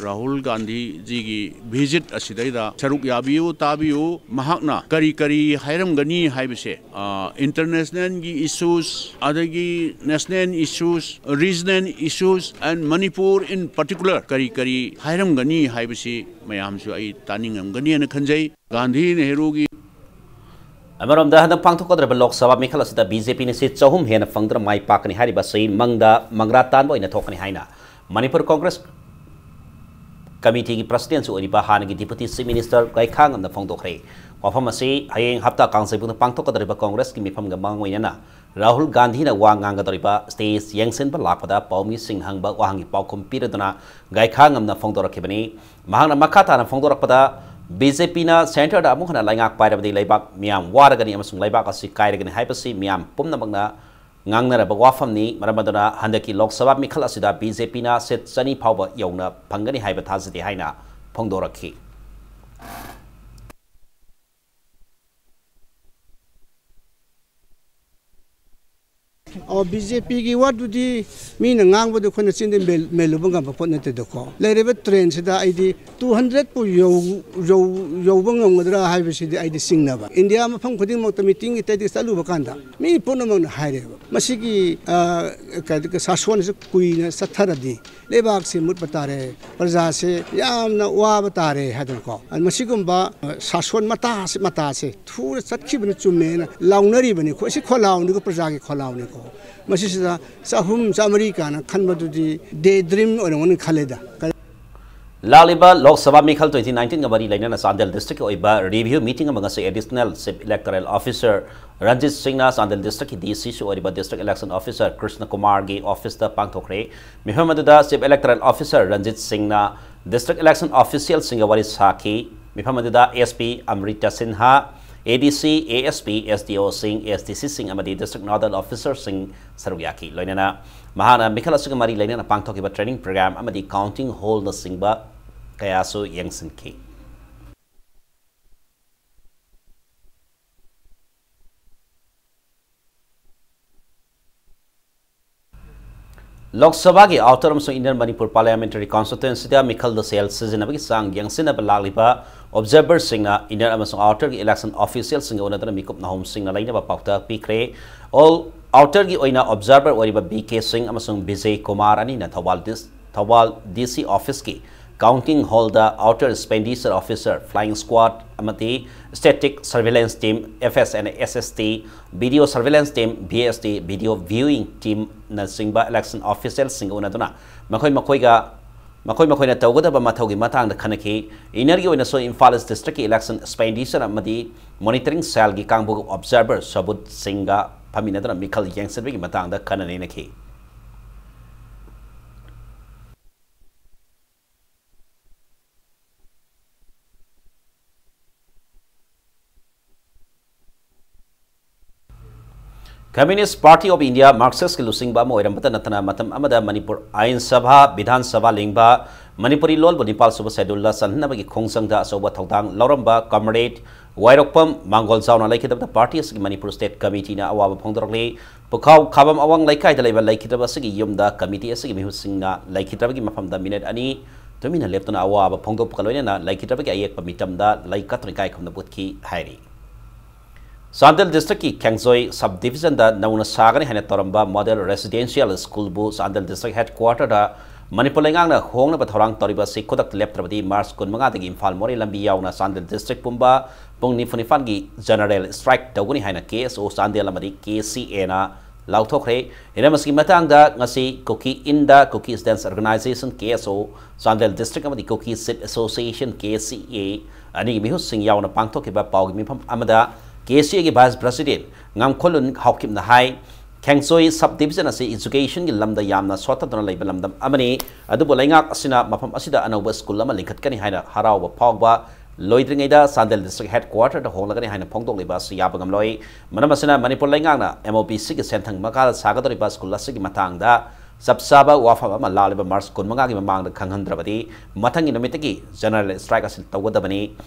ꯔꯥꯍꯨꯜ ꯒꯥꯟꯙꯤꯖꯤꯒꯤ visit ꯑꯁꯤꯗꯩꯗ ꯁꯔꯨꯛ ꯌꯥꯕꯤꯌꯨ, ꯇꯥꯕꯤꯌꯨ꯫ ꯃꯍꯥꯛꯅ ꯀꯔꯤ ꯀꯔꯤ ꯍꯥꯏꯔꯝꯒꯅꯤ ꯍꯥꯏꯕꯁꯦ, ꯑ, internationalꯒꯤ issues, ꯑꯗꯒꯤ national issues, regional issues and Manipur in particular ꯀꯔꯤ ꯀꯔꯤ ꯍꯥꯏꯔꯝꯒꯅꯤ ꯍꯥꯏꯕꯁꯤ ꯃꯌꯥꯝꯁꯨ ꯑꯩ ꯇꯥꯅꯤꯡꯉꯝꯒꯅꯤ ꯍꯥꯏꯅ ꯈꯟꯖꯩ꯫ ꯒꯥꯟꯙꯤ ꯅꯦꯍꯔꯨꯒꯤ ꯑꯃꯔꯣꯝꯗ, ꯍꯟꯗꯛ ꯄꯥꯡꯊꯣꯛꯀꯗꯧꯔꯤꯕ ꯂꯣꯛ ꯁꯚꯥ ꯃꯤꯈꯜ ꯑꯁꯤꯗ ꯕꯤ ꯖꯦ ꯄꯤꯅ ꯁꯤꯠ ꯆꯍꯨꯝ ꯍꯦꯟꯅ ꯐꯪꯗꯨꯅ ꯃꯥꯏ ꯄꯥꯛꯀꯅꯤ ꯍꯥꯏꯔꯤꯕ ꯑꯁꯤ ꯃꯪꯗ ꯃꯪꯒ꯭ꯔꯥ ꯇꯥꯟꯕ ꯑꯣꯏꯅ ꯊꯣꯛꯀꯅꯤ ꯍꯥꯏꯅ ꯃꯅꯤꯄꯨꯔ ꯀꯣꯡꯒ꯭ꯔꯦꯁ ꯀꯃꯤꯇꯤꯒꯤ ꯄ꯭ꯔꯁꯤꯗꯦꯟꯁꯨ ꯑꯣꯏꯔꯤꯕ ꯍꯥꯟꯅꯒꯤ ꯗꯤꯄꯨꯇꯤ ꯆꯤꯐ ꯃꯤꯅꯤꯁꯇꯔ ꯒꯥꯏꯈꯥꯉꯝꯅ ꯐꯣꯡꯗꯣꯛꯈ꯭ꯔꯦ꯫ ꯋꯥꯐꯝ ꯑꯁꯤ ꯍꯌꯦꯡ ꯍꯞꯇꯥ ꯀꯥꯡꯖꯩꯕꯨꯡꯗ ꯄꯥꯡꯊꯣꯛꯀꯗꯧꯔꯤꯕ ꯀꯣꯡꯒ꯭ꯔꯦꯁꯀꯤ ꯃꯤꯐꯝꯒ ꯃꯥꯡꯑꯣꯏꯅꯅ ꯔꯥꯍꯨꯜ ꯒꯥꯟꯙꯤꯅ ꯋꯥ ꯉꯥꯡꯒꯗꯧꯔꯤꯕ ꯁ꯭ꯇꯦꯖ ꯌꯦꯡꯁꯤꯟꯕ ꯂꯥꯛꯄꯗ ꯄꯥꯎꯃꯤꯁꯤꯡꯅ ꯍꯪꯕ ꯋꯥꯍꯪꯒꯤ ꯄꯥꯎꯈꯨꯝ ꯄꯤꯔꯗꯨꯅ ꯒꯥꯏꯈꯥꯉꯝꯅ ꯐꯣꯡꯗꯣꯔꯛꯈꯤꯕꯅꯤ꯫ ꯃꯍꯥꯛꯅ ꯃꯈꯥ ꯇꯥꯅ ꯐꯣꯡꯗꯣꯔꯛꯄꯗ, ꯕꯤ ꯖꯦ ꯄꯤꯅ ꯁꯦꯟꯇꯔꯗ ꯑꯃꯨꯛ ꯍꯟꯅ ꯂꯩꯉꯥꯛ ꯄꯥꯏꯔꯕꯗꯤ ꯂꯩꯕꯥꯛ ꯃꯤꯌꯥꯝ ꯋꯥꯔꯒꯅꯤ ꯑꯃꯁꯨꯡ ꯂꯩꯕꯥꯛ ꯑꯁꯤ ꯀꯥꯏꯔꯒꯅꯤ ꯍꯥꯏꯕꯁꯤ ꯃꯤꯌꯥꯝ ꯄꯨꯝꯅꯃꯛꯅ ꯉꯥꯡꯅꯔꯕ ꯋꯥꯐꯝꯅꯤ꯫ ꯃꯔꯝ ꯑꯗꯨꯅ ꯍꯟꯗꯛꯀꯤ ꯂꯣꯛ ꯁꯚꯥ ꯃꯤꯈꯜ ꯑꯁꯤꯗ ꯕꯤ ꯖꯦ ꯄꯤꯅ ꯁꯤꯠ ꯆꯅꯤ ꯐꯥꯎꯕ ꯌꯧꯅ ꯐꯪꯒꯅꯤ ꯍꯥꯏꯕ ꯊꯥꯖꯗꯦ ꯍꯥꯏꯅ ꯐꯣꯡꯗꯣꯔꯛꯈꯤ꯫ ꯑꯣ, ꯕꯤ ꯖꯦ ꯄꯤꯒꯤ ꯋꯥꯗꯨꯗꯤ ꯃꯤꯅ ꯉꯥꯡꯕꯗꯨ ꯑꯩꯈꯣꯏꯅ ꯆꯤꯟꯗ ꯃꯦꯜ-, ꯃꯦꯜꯂꯨꯕ ꯉꯝꯕ ꯄꯣꯠ ꯅꯠꯇꯦꯗꯀꯣ꯫ ꯂꯩꯔꯤꯕ ꯇ꯭ꯔꯦꯟꯁꯤꯗ ꯑꯩꯗꯤ two hundred ꯄꯨ ꯌꯧ-, ꯌꯧ-, ꯌꯧꯕ ꯉꯝꯒꯗ꯭ꯔꯥ ꯍꯥꯏꯕꯁꯤꯗꯤ ꯑꯩꯗꯤ ꯆꯤꯡꯅꯕ꯫ ꯏꯟꯗꯤꯌꯥ ꯃꯐꯝ ꯈꯨꯗꯤꯡꯃꯛꯇ ꯃꯤꯇꯤꯡꯒꯤ ꯇꯩꯗꯤ ꯆꯠꯂꯨꯕ ꯀꯥꯟꯗ ꯃꯤ ꯄꯨꯝꯅꯃꯛꯅ ꯍꯥꯏꯔꯦꯕ, ꯃꯁꯤꯒꯤ, ꯑ, ꯀ-, ꯁꯥꯁꯣꯟ ꯑꯁꯤ ꯀꯨꯏꯅ ꯆꯠꯊꯔꯗꯤ ꯂꯩꯕꯥꯛꯁꯤ ꯃꯨꯠꯄ ꯇꯥꯔꯦ, ꯄ꯭ꯔꯖꯥꯁꯦ ꯌꯥꯝꯅ ꯋꯥꯕ ꯇꯥꯔꯦ ꯍꯥꯏꯗꯅꯀꯣ꯫ ꯑ, ꯃꯁꯤꯒꯨꯝꯕ, ꯑ, ꯁꯥꯁꯣꯟ ꯃꯇꯥꯁꯤ, ꯃꯇꯥꯁꯦ ꯊꯨꯅ ꯆꯠꯈꯤꯕꯅ ꯆꯨꯝꯃꯦꯅ ꯂꯥꯎꯅꯔꯤꯕꯅꯤ꯫ ꯑꯩꯈꯣꯏ ꯁꯤ ꯈꯣꯜꯂꯥꯎꯅꯤꯀꯣ, ꯄ꯭ꯔꯖꯥꯒꯤ ꯈꯣꯜꯂꯥꯎꯅꯤꯀꯣ꯫ ꯃꯁꯤꯁꯤꯗ ꯆꯍꯨꯝ, ꯆꯥꯃꯔꯤ ꯀꯥꯏꯅ ꯈꯟꯕꯗꯨꯗꯤ day dream ꯑꯣꯏꯔꯝꯒꯅꯤ ꯈꯜꯂꯦꯗ꯫ ꯂꯥꯛꯂꯤꯕ ꯂꯣꯛ ꯁꯚꯥ ꯃꯤꯈꯜ twenty nineteenꯒ ꯃꯔꯤ ꯂꯩꯅꯅ ꯆꯥꯟꯗꯦꯜ ꯗꯤꯁꯇ꯭ꯔꯤꯛꯀꯤ ꯑꯣꯏꯕ review meeting ꯑꯃ ꯉꯁꯤ Additional Chief Electoral Officer Ranjit ꯁꯤꯡꯅ ꯆꯥꯟꯗꯦꯜ ꯗꯤꯁꯇ꯭ꯔꯤꯛꯀꯤ ꯗꯤ ꯁꯤꯁꯨ ꯑꯣꯏꯔꯤꯕ District Election Officer ꯀ꯭ꯔꯤꯁꯅ ꯀꯨꯃꯥꯔꯒꯤ ꯑꯣꯐꯤꯁꯇ ꯄꯥꯡꯊꯣꯛꯈ꯭ꯔꯦ꯫ ꯃꯤꯐꯝ ꯑꯗꯨꯗ Chief Electoral Officer ꯔꯟꯖꯤꯠ ꯁꯤꯡꯅ District Election Officialꯁꯤꯡꯒ ꯋꯥꯔꯤ ꯁꯥꯈꯤ꯫ ꯃꯤꯐꯝ ꯑꯗꯨꯗ S P Amrita Sinha, A D C, A S P, S D Oꯁꯤꯡ, S D Cꯁꯤꯡ ꯑꯃꯗꯤ District Nodal Officerꯁꯤꯡ ꯁꯔꯨꯛ ꯌꯥꯈꯤ꯫ ꯂꯣꯏꯅꯅ ꯃꯍꯥꯛꯅ ꯃꯤꯈꯜ ꯑꯁꯤꯒ ꯃꯔꯤ ꯂꯩꯅꯅ ꯄꯥꯡꯊꯣꯛꯈꯤꯕ training program ꯑꯃꯗꯤ counting hallꯅꯆꯤꯡꯕ ꯀꯌꯥꯁꯨ ꯌꯦꯡꯁꯤꯟꯈꯤ꯫ ꯂꯣꯛ ꯁꯚꯥꯒꯤ ꯑꯥꯎꯇꯔ ꯑꯃꯁꯨꯡ ꯏꯟꯅꯔ ꯃꯅꯤꯄꯨꯔ ꯄꯥꯔꯂꯤꯌꯥꯃꯦꯟꯇꯔꯤ ꯀꯣꯟꯁꯇꯤꯇ꯭ꯋꯦꯟꯁꯤꯗ ꯃꯤꯈꯜꯗ ꯁꯦꯜ ꯁꯤꯖꯤꯟꯅꯕꯒꯤ ꯆꯥꯡ ꯌꯦꯡꯁꯤꯟꯅꯕ ꯂꯥꯛꯂꯤꯕ ꯑꯣꯕꯖꯥꯔꯚꯔꯁꯤꯡꯅ ꯏꯟꯅꯔ ꯑꯃꯁꯨꯡ ꯑꯥꯎꯇꯔꯒꯤ ꯏꯂꯦꯛꯁꯟ ꯑꯣꯐꯤꯁꯤꯌꯦꯜꯁꯤꯡꯒ ꯎꯅꯗꯨꯅ ꯃꯤꯀꯨꯞ ꯅꯍꯨꯝꯁꯤꯡꯅ ꯂꯩꯅꯕ ꯄꯥꯎꯇꯥꯛ ꯄꯤꯈ꯭ꯔꯦ꯫ ꯑꯣꯜ ꯑꯥꯎꯇꯔꯒꯤ ꯑꯣꯏꯅ ꯑꯣꯕꯖꯥꯔꯚꯔ ꯑꯣꯏꯔꯤꯕ ꯕꯤ ꯀꯦ ꯁꯤꯡ ꯑꯃꯁꯨꯡ ꯕꯤꯖꯦ ꯀꯨꯃꯥꯔ ꯑꯅꯤꯅ ꯊꯧꯕꯥꯜ ꯗꯤꯁ-, ꯊꯧꯕꯥꯜ ꯗꯤ ꯁꯤ ꯑꯣꯐꯤꯁꯀꯤ ꯀꯥꯎꯟꯇꯤꯡ ꯍꯣꯜꯗ outer expenditure officer, flying squad ꯑꯃꯗꯤ static surveillance team, F S N S S T, video surveillance team, V S T, video viewing ꯇꯤꯝꯅꯆꯤꯡꯕ ꯏꯂꯦꯛꯁꯟ ꯑꯣꯐꯤꯁꯤꯌꯦꯜꯁꯤꯡꯒ ꯎꯅꯗꯨꯅ ꯃꯈꯣꯏ ꯃꯈꯣꯏꯒ, ꯃꯈꯣꯏ ꯃꯈꯣꯏꯅ ꯇꯧꯒꯗꯕ ꯃꯊꯧꯒꯤ ꯃꯇꯥꯡꯗ ꯈꯟꯅꯈꯤ꯫ ꯏꯟꯅꯔꯒꯤ ꯑꯣꯏꯅꯁꯨ ꯏꯝꯐꯥꯜ ꯏꯁ ꯗꯤꯁꯇ꯭ꯔꯤꯛꯀꯤ ꯏꯂꯦꯛꯁꯟ ꯑꯦꯛꯁꯄꯦꯟꯗꯤꯆꯔ ꯑꯃꯗꯤ ꯃꯣꯅꯤꯇꯔꯤꯡ ꯁꯦꯜꯒꯤ ꯀꯥꯡꯕꯨꯒꯤ ꯑꯣꯕꯖꯥꯔꯚꯔ ꯁꯕꯨꯠ ꯁꯤꯡꯒ ꯐꯝꯃꯤꯟꯅꯗꯨꯅ ꯃꯤꯈꯜ ꯌꯦꯡꯁꯤꯟꯕꯒꯤ ꯃꯇꯥꯡꯗ ꯈꯟꯅ ꯅꯩꯅꯈꯤ꯫ Communist Party of India, ꯃꯥꯔꯛꯁꯤꯁꯀꯤ ꯂꯨꯆꯤꯡꯕ ꯑꯃ ꯑꯣꯏꯔꯝꯕꯇ ꯅꯠꯇꯅ ꯃꯇꯝ ꯑꯃꯗ ꯃꯅꯤꯄꯨꯔ ꯑꯥꯏꯟ ꯁꯚꯥ, ꯕꯤꯙꯥꯟ ꯁꯚꯥ ꯂꯤꯡꯕ, ꯃꯅꯤꯄꯨꯔꯤ ꯂꯣꯟꯕꯨ ꯅꯤꯄꯥꯜ ꯁꯨꯕ ꯁꯦꯗꯨꯜꯗ ꯆꯜꯍꯟꯅꯕꯒꯤ ꯈꯣꯡꯖꯪꯗ ꯑꯆꯧꯕ ꯊꯧꯗꯥꯡ ꯂꯧꯔꯝꯕ ꯀꯝꯔꯦꯗ ꯋꯥꯏꯔꯣꯛꯄꯝ ꯃꯥꯡꯒꯣꯜ ꯖꯥꯎꯅ ꯂꯩꯈꯤꯗꯕꯗ ꯄꯥꯔꯇꯤ ꯑꯁꯤꯒꯤ ꯃꯅꯤꯄꯨꯔ ꯁ꯭ꯇꯦꯠ ꯀꯃꯤꯇꯤꯅ ꯑꯋꯥꯕ ꯐꯣꯡꯗꯣꯔꯛꯂꯤ꯫ ꯄꯨꯈꯥꯎ ꯈꯥꯕꯝ ꯑꯋꯥꯡ ꯂꯩꯀꯥꯏꯗ ꯂꯩꯕ ꯂꯩꯈꯤꯗ꯭ꯔꯕ ꯑꯁꯤꯒꯤ ꯌꯨꯝꯗ ꯀꯃꯤꯇꯤ ꯑꯁꯤꯒꯤ ꯃꯤꯍꯨꯠꯁꯤꯡꯅ ꯂꯩꯈꯤꯗ꯭ꯔꯕꯒꯤ ꯃꯐꯝꯗ ꯃꯤꯅꯤꯠ ꯑꯅꯤ ꯇꯨꯃꯤꯟꯅ ꯂꯦꯞꯇꯨꯅ ꯑꯋꯥꯕ ꯐꯣꯡꯗꯣꯛꯄꯒ ꯂꯣꯏꯅꯅ ꯂꯩꯈꯤꯗ꯭ꯔꯕꯒꯤ ꯑꯌꯦꯛꯄ ꯃꯤꯇꯝꯗ ꯂꯩ ꯀꯠꯇꯨꯅ ꯏꯀꯥꯏ ꯈꯨꯝꯅꯕ ꯎꯠꯈꯤ ꯍꯥꯏꯔꯤ꯫ ꯆꯥꯟꯗꯦꯜ ꯗꯤꯁꯇ꯭ꯔꯤꯛꯀꯤ ꯈꯦꯡꯖꯣꯏ ꯁꯕ ꯗꯤꯕꯤꯖꯟꯗ ꯅꯧꯅ ꯁꯥꯒꯅꯤ ꯍꯥꯏꯅ ꯇꯧꯔꯝꯕ ꯃꯣꯗꯦꯜ ꯔꯦꯁꯤꯗꯦꯟꯁꯤꯌꯦꯜ ꯁ꯭ꯀꯨꯜꯕꯨ ꯆꯥꯟꯗꯦꯜ ꯗꯤꯁꯇ꯭ꯔꯤꯛ ꯍꯦꯗꯀ꯭ꯋꯥꯇꯔꯗ ꯃꯅꯤꯄꯨꯔ ꯂꯩꯉꯥꯛꯅ ꯍꯣꯡꯅꯕ ꯊꯧꯔꯥꯡ ꯇꯧꯔꯤꯕ ꯑꯁꯤ ꯈꯨꯗꯛꯇ ꯂꯦꯞꯇ꯭ꯔꯕꯗꯤ ꯃꯥꯔꯆ ꯀꯨꯟꯃꯉꯥꯗꯒꯤ ꯏꯝꯐꯥꯜ ꯃꯣꯔꯦ ꯂꯝꯕꯤ ꯌꯥꯎꯅ ꯆꯥꯟꯗꯦꯜ ꯗꯤꯁꯇ꯭ꯔꯤꯛ ꯄꯨꯝꯕ ꯄꯨꯡ ꯅꯤꯐꯨ ꯅꯤꯄꯥꯟꯒꯤ ꯖꯦꯅꯔꯦꯜ ꯁ꯭ꯇ꯭ꯔꯥꯏꯛ ꯇꯧꯒꯅꯤ ꯍꯥꯏꯅ ꯀꯦ ꯑꯦꯁ ꯑꯣ ꯆꯥꯟꯗꯦꯜ ꯑꯃꯗꯤ ꯀꯦ ꯁꯤ ꯑꯦꯅ ꯂꯥꯎꯊꯣꯛꯈ꯭ꯔꯦ꯫ ꯍꯤꯔꯝ ꯑꯁꯤꯒꯤ ꯃꯇꯥꯡꯗ ꯉꯁꯤ ꯀꯨꯀꯤ ꯏꯟꯗ ꯀꯨꯀꯤ ꯁ꯭ꯇꯨꯗꯦꯟꯠꯁ ꯑꯣꯔꯒꯅꯥꯏꯖꯦꯁꯟ, ꯀꯦ ꯑꯦꯁ ꯑꯣ, ꯆꯥꯟꯗꯦꯜ ꯗꯤꯁꯇ꯭ꯔꯤꯛ ꯑꯃꯗꯤ ꯀꯨꯀꯤ ꯁꯤꯠ ꯑꯦꯁꯣꯁꯤꯌꯦꯁꯟ, ꯀꯦ ꯁꯤ ꯑꯦ, ꯑꯅꯤꯒꯤ ꯃꯤꯍꯨꯠꯁꯤꯡ ꯌꯥꯎꯅ ꯄꯥꯡꯊꯣꯛꯈꯤꯕ ꯄꯥꯎꯒꯤ ꯃꯤꯐꯝ ꯑꯃꯗ ꯀꯦ ꯁꯤ ꯑꯦꯒꯤ ꯚꯥꯏꯁ ꯄ꯭ꯔꯁꯤꯗꯦꯟꯠ ꯉꯥꯝꯈꯣꯂꯨꯟ ꯍꯥꯎꯀꯤꯞꯅ ꯍꯥꯏ, ꯈꯦꯡꯆꯣꯏ ꯁꯕ ꯗꯤꯕꯤꯖꯟ ꯑꯁꯤ ꯏꯖꯨꯀꯦꯁꯟꯒꯤ ꯂꯝꯗ ꯌꯥꯝꯅ ꯁꯣꯠꯊꯗꯨꯅ ꯂꯩꯕ ꯂꯝꯗꯝ ꯑꯃꯅꯤ꯫ ꯑꯗꯨꯕꯨ ꯂꯩꯉꯥꯛ ꯑꯁꯤꯅ ꯃꯐꯝ ꯑꯁꯤꯗ ꯑꯅꯧꯕ ꯁ꯭ꯀꯨꯜ ꯑꯃ ꯂꯤꯡꯈꯠꯀꯅꯤ ꯍꯥꯏꯅ ꯍꯔꯥꯎꯕ ꯐꯥꯎꯕ ꯂꯣꯏꯗ꯭ꯔꯤꯉꯩꯗ ꯆꯥꯟꯗꯦꯜ ꯗꯤꯁꯇ꯭ꯔꯤꯛ ꯍꯦꯗꯀ꯭ꯋꯥꯇꯔꯗ ꯍꯣꯡꯂꯒꯅꯤ ꯍꯥꯏꯅ ꯐꯣꯡꯗꯣꯛꯂꯤꯕ ꯑꯁꯤ ꯌꯥꯕ ꯉꯝꯂꯣꯏ꯫ ꯃꯔꯝ ꯑꯁꯤꯅ ꯃꯅꯤꯄꯨꯔ ꯂꯩꯉꯥꯛꯅ ꯑꯦꯝ ꯑꯣ ꯄꯤ ꯁꯤꯒꯤ ꯁꯦꯟꯊꯪ ꯃꯈꯥꯗ ꯁꯥꯒꯗꯧꯔꯤꯕ ꯁ꯭ꯀꯨꯜ ꯑꯁꯤꯒꯤ ꯃꯇꯥꯡꯗ ꯆꯞ ꯆꯥꯕ ꯋꯥꯐꯝ ꯑꯃ ꯂꯥꯛꯂꯤꯕ ꯃꯥꯔꯆ ꯀꯨꯟꯃꯉꯥꯒꯤ ꯃꯃꯥꯡꯗ ꯈꯪꯍꯟꯗ꯭ꯔꯕꯗꯤ ꯃꯊꯪꯒꯤ ꯅꯨꯃꯤꯠꯇꯒꯤ ꯖꯦꯅꯔꯦꯜ ꯁ꯭ꯇ꯭ꯔꯥꯏꯛ ꯑꯁꯤ ꯇꯧꯒꯗꯕꯅꯤ꯫